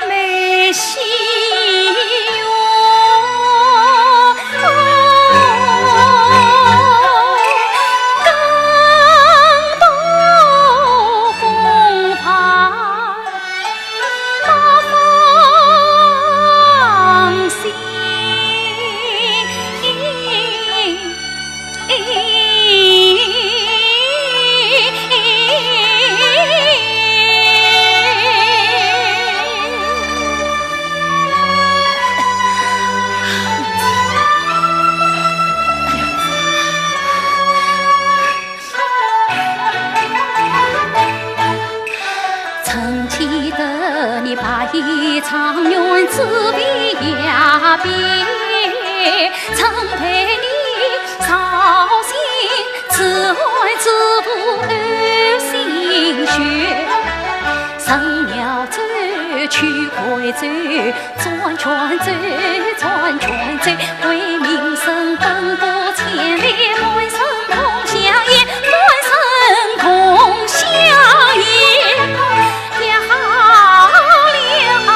梅溪月，更多风华。 曾记得你白衣长远紫飞呀飞，曾陪你绍兴，此外知府安心学。神庙走去回走， 转圈走，转圈走，为民生奔波千里，满身空香烟，满身空香烟。也好，也好，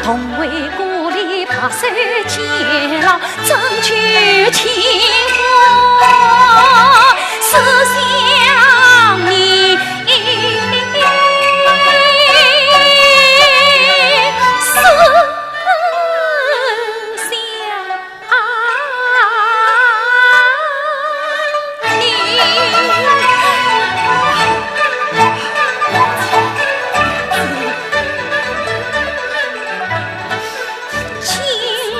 同为故里白首偕老， 争取清风思想你，思想你。今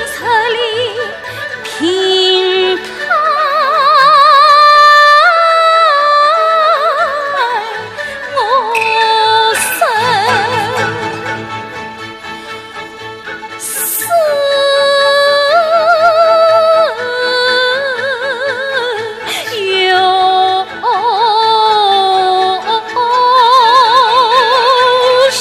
日里 听他我身世有许。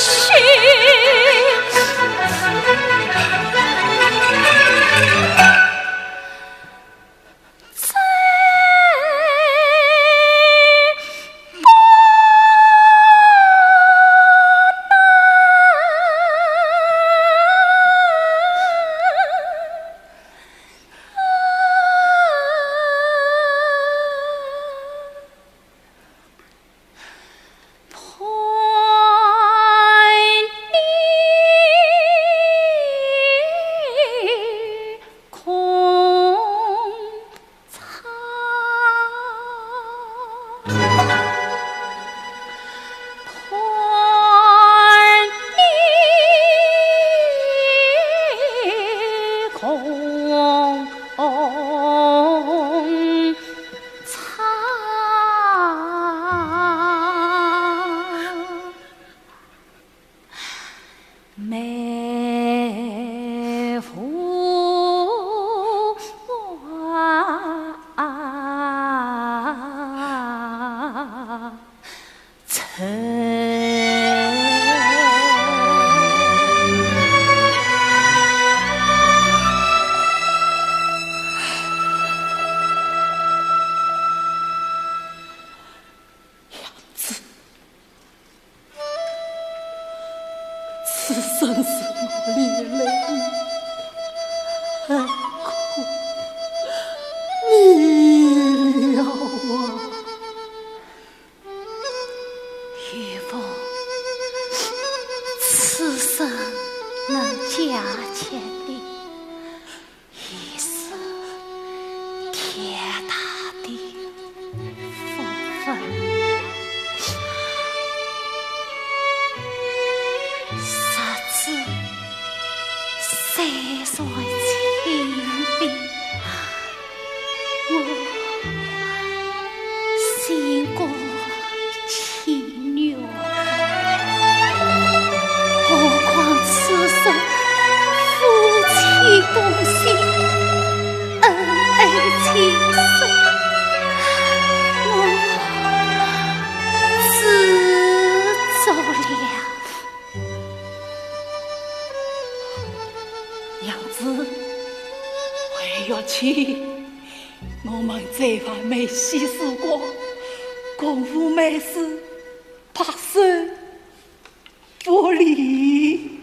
娘子，此生是我连累你，太苦你了啊！ 玉凤，此生能嫁给你，已是天大的福分。若知山川清贫， 我心甘情愿，何况此生夫妻同心，恩爱情深，我知足了。 娘子，回月去，我们再返梅溪时光，共赴梅氏白首不离。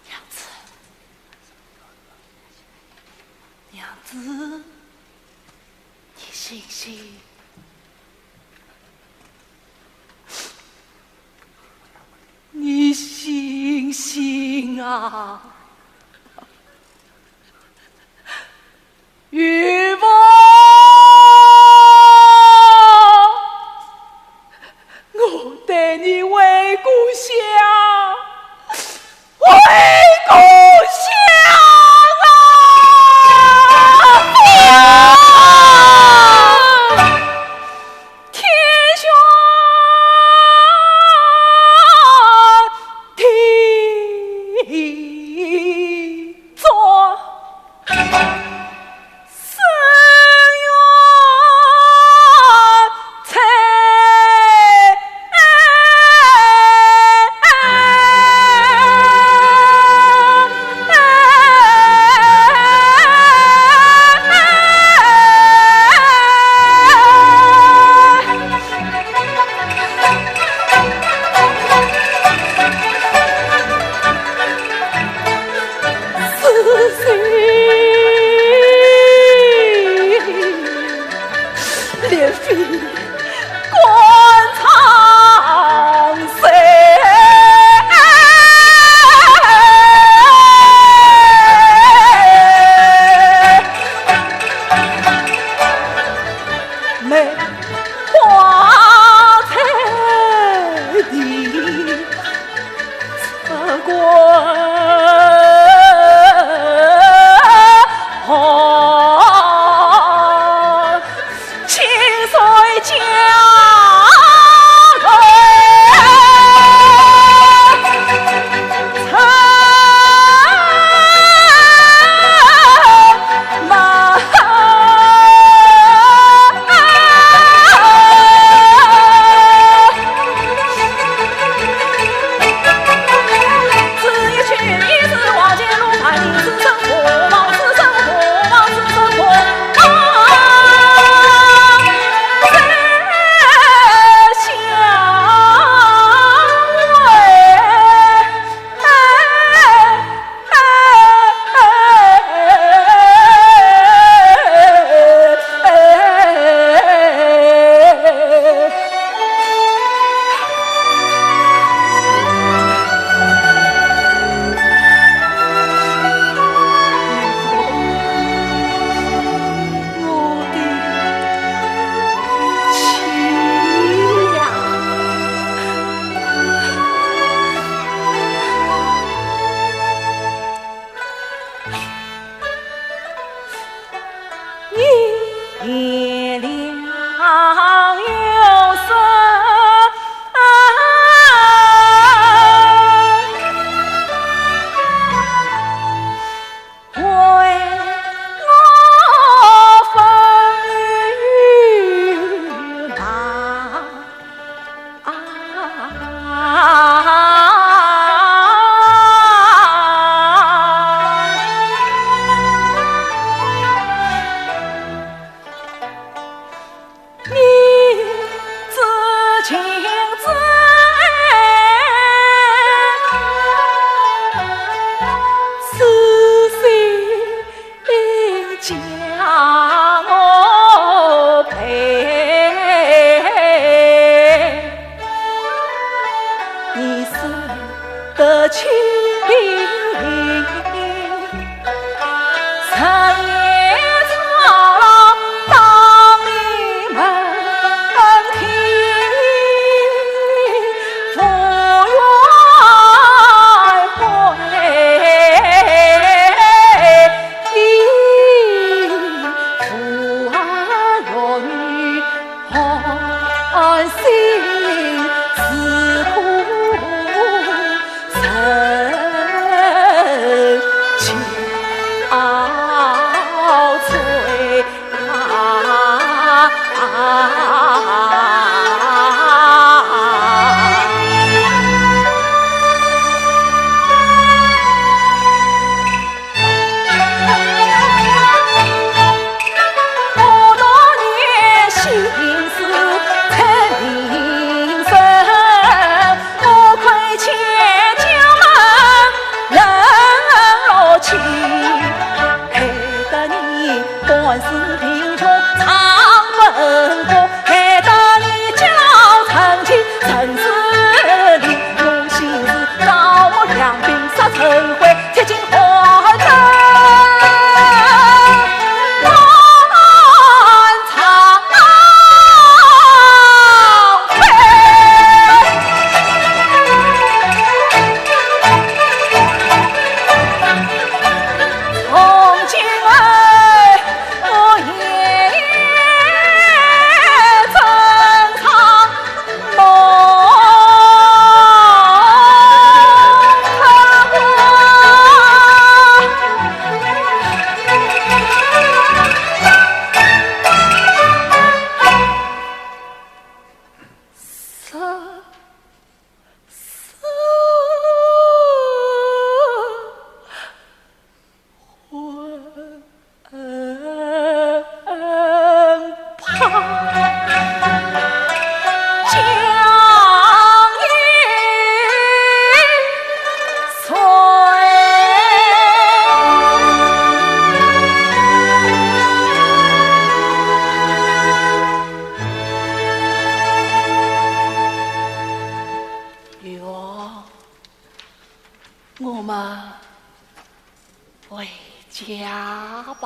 娘子，娘子，你醒醒，你醒醒啊！ 玉凤，我带你回故乡，回故乡啊！天旋地你原谅有声为我风雨难。你知情知是谁将我配？你是 的情，深夜长路到你门庭，无怨悔。你父啊，儿女 寒心自苦忍交瘁。我们回家吧。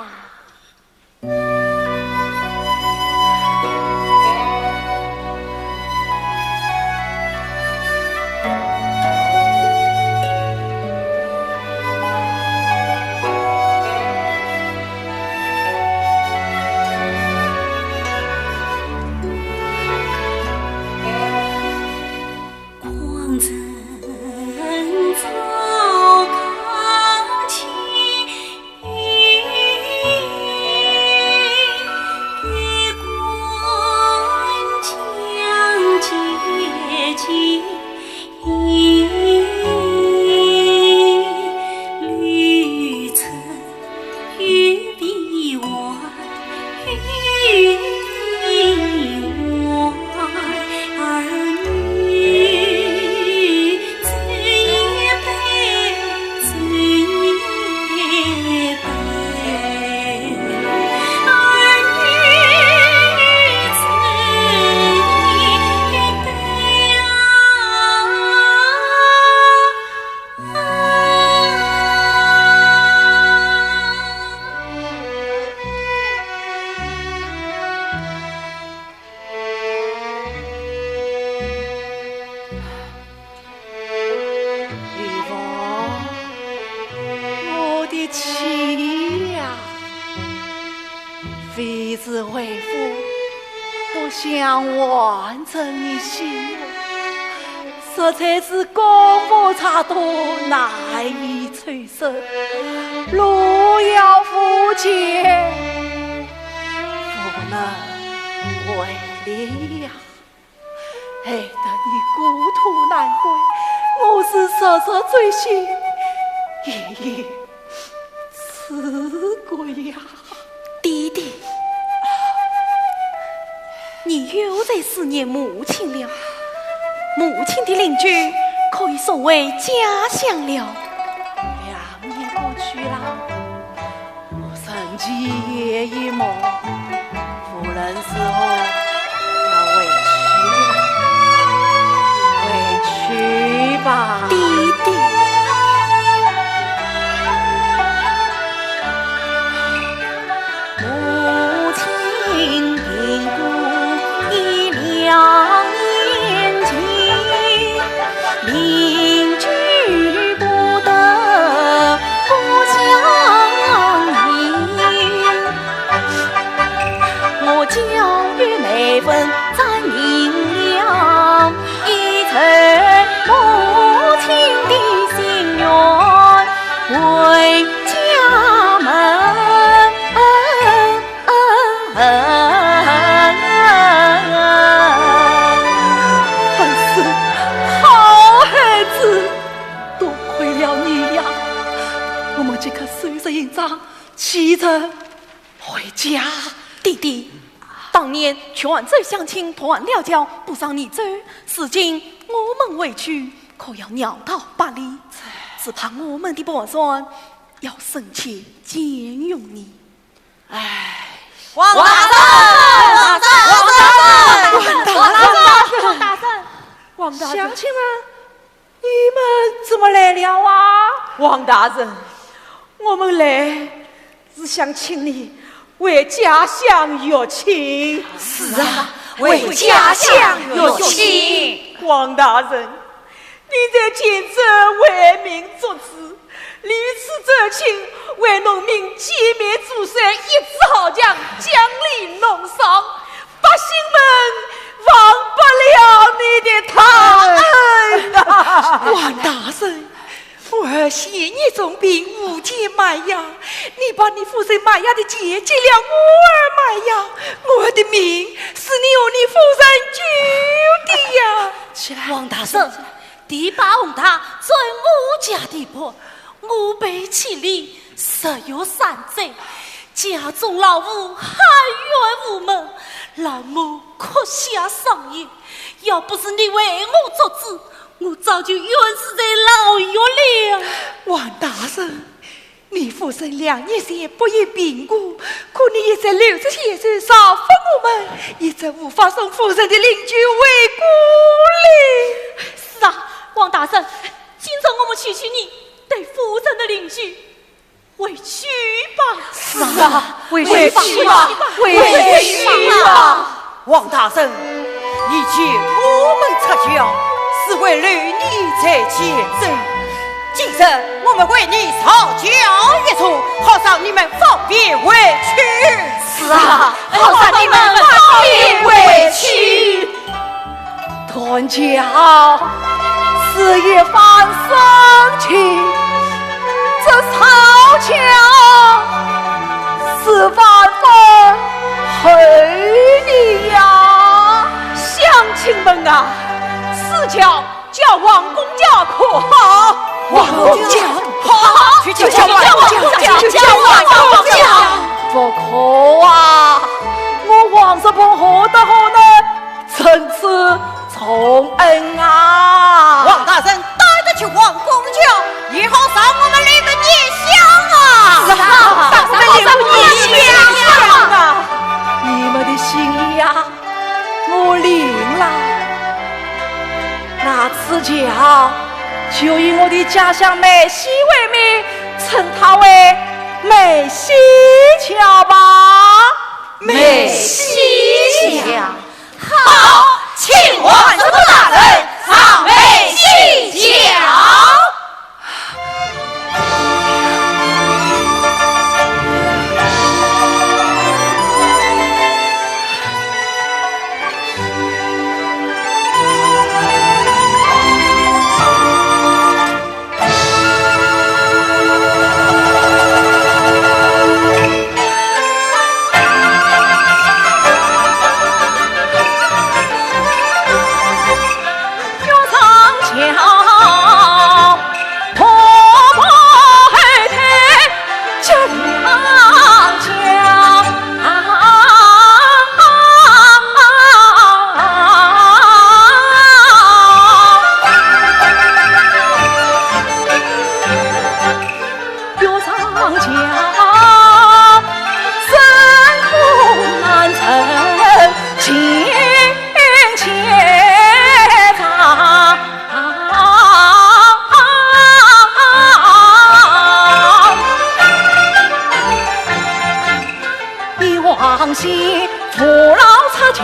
非是为父不想完成你心愿，实在是功不差多，难以抽身，路遥无期，不能为力呀。 害得你故土难归，我是实实追心，一一辞归呀。爹爹，你又在思念母亲了。母亲的灵柩可以送回家乡了。两年过去了， 我曾经夜一梦，无论如何要回去了，回去吧。爹爹。母亲病故已两年前， 灵柩不得故乡行，我交与妹分展银两，以成母亲的心愿回家门。 恩师，好孩子，多亏了你呀，我们即刻收拾行装，启程回家。爹爹，当年泉州乡亲断了桥，不上你舟，如今我们回去，可要绕道八里，只怕我们的盘算要深陷监狱里。 哎，王大人，王大人，王大人，王大人，王大人，王大人，王大人，乡亲们，你们怎么来了啊？王大人，我们来是想请你回家乡学琴。是啊，回家乡学琴。王大人，你在泉州为民作主， 历次奏请为农民建面祖山，一支好墙，奖励农桑，百姓们忘不了你的大恩啊！王大人，我儿现已重病，无钱买药，你把你夫人买药的钱给了我儿买药，我儿的命是你和你夫人救的呀！起来，王大人， 第八红大，做我家的婆，我被牵连十月三载，家中老父含冤无门，老母哭瞎双眼。要不是你为我作主，我早就冤死在牢狱了。王大人， 你夫人两年前不幸病故，可你一再流着血水造福我们，一直无法送夫人的灵柩回故里。是啊，王大人，今朝我们去取你对夫人的灵柩，回去吧。是啊，回去吧，回去吧。 王大人，你救我们出桥，是为留你在泉州。今日我们为你造桥一座，好让你们方便回去。是啊，好让你们方便回去。断桥是一番深情，这造桥 是万分厚礼呀。乡亲们啊，此桥叫王公桥可好？王公桥好，就叫王公桥，就叫王公桥。不可啊，我王叔伯何德何能， 承此重恩啊！王大人带得起王公桥，也好让我们留个念想啊！是啊，让我们留个念想啊！你们的心意呀，我领了。那此桥就以我的家乡梅溪为名，称它为梅溪桥吧。梅溪桥。 好，请王叔伯大人上梅溪桥。情节上。一往昔，父老出郊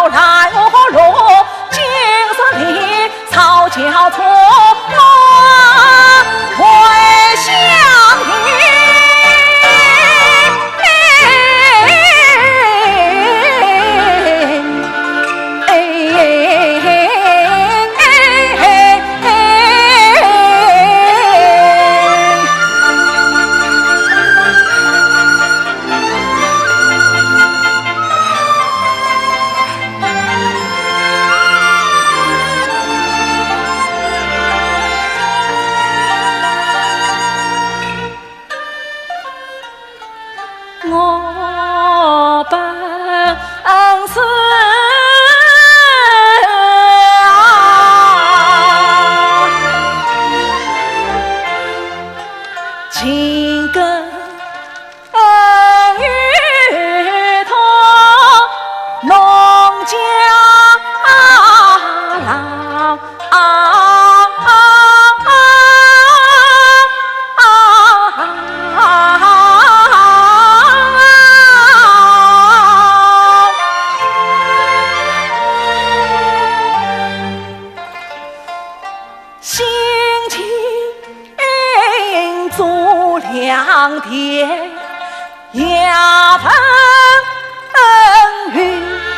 来和乐，今日里 草桥春暖回乡音。我本是情根 与同农家郎。心情做良田，也分与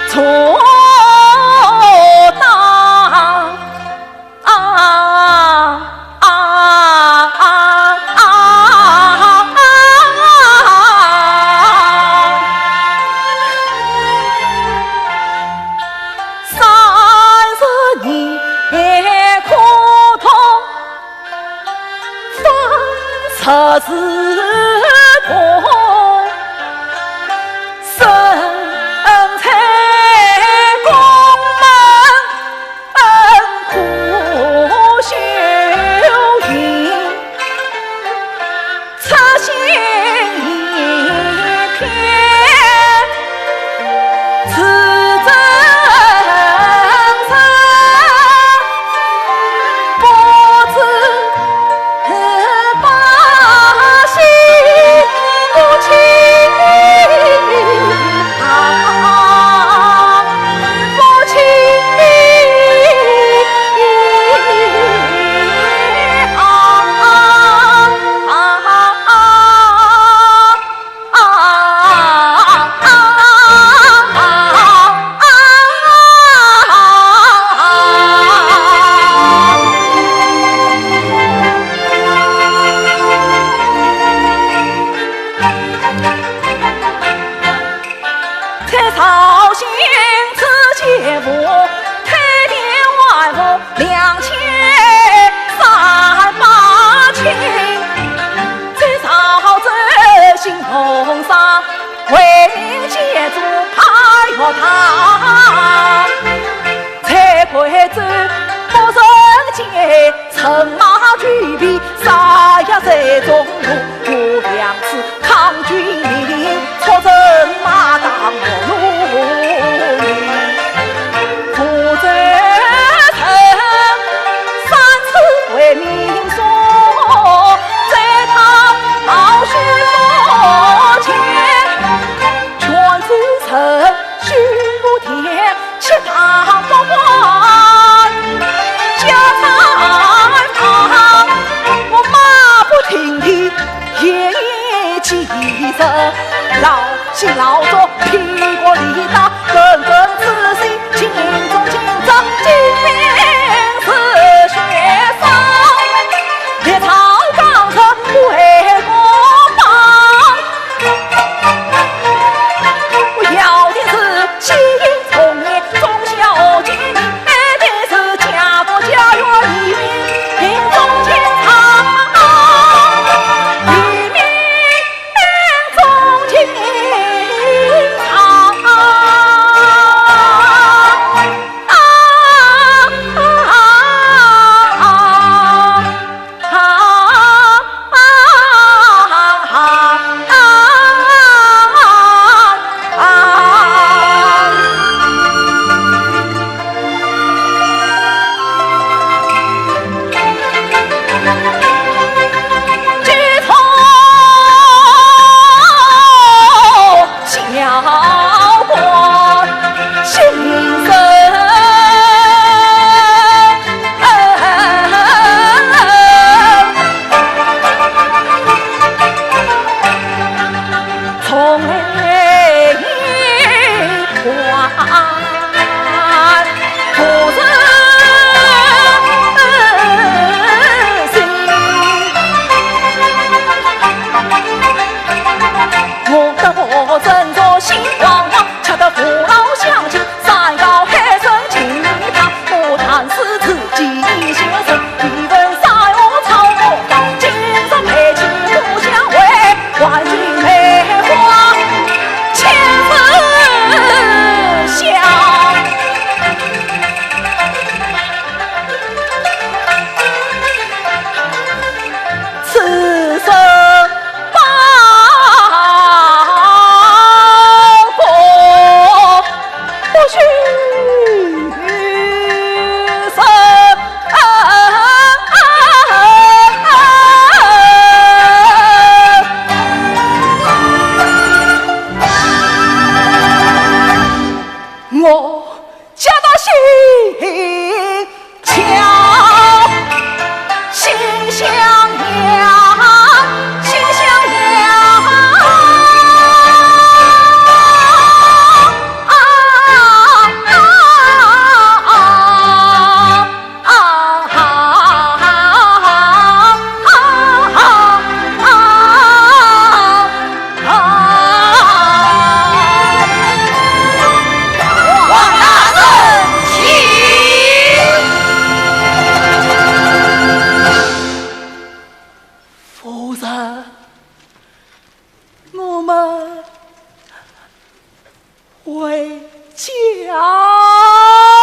做当。啊啊啊啊！三十年苦痛，方才是痛，身在宫门 恩苦修行，痴心一片，自证人不知 把心不清啊，不清啊。 在绍兴知县府，推荐外父两千三百金，在潮州新风山，为民建筑派学堂。在贵州不成器，乘马举鞭，杀呀在中途，过两次抗军令，出征马当我路。 不曾曾三次为民所，在他老师面前，全是神虚不天，七大不管，家产房，我马不停蹄，夜以继日，老 辛劳作，披挂里打，根根仔细，尽忠尽责，精兵热血上，历朝抗日为国帮。我要的是基因重业忠孝节，爱的是家国家园，一命临终chiến场，一命 中情长。回家。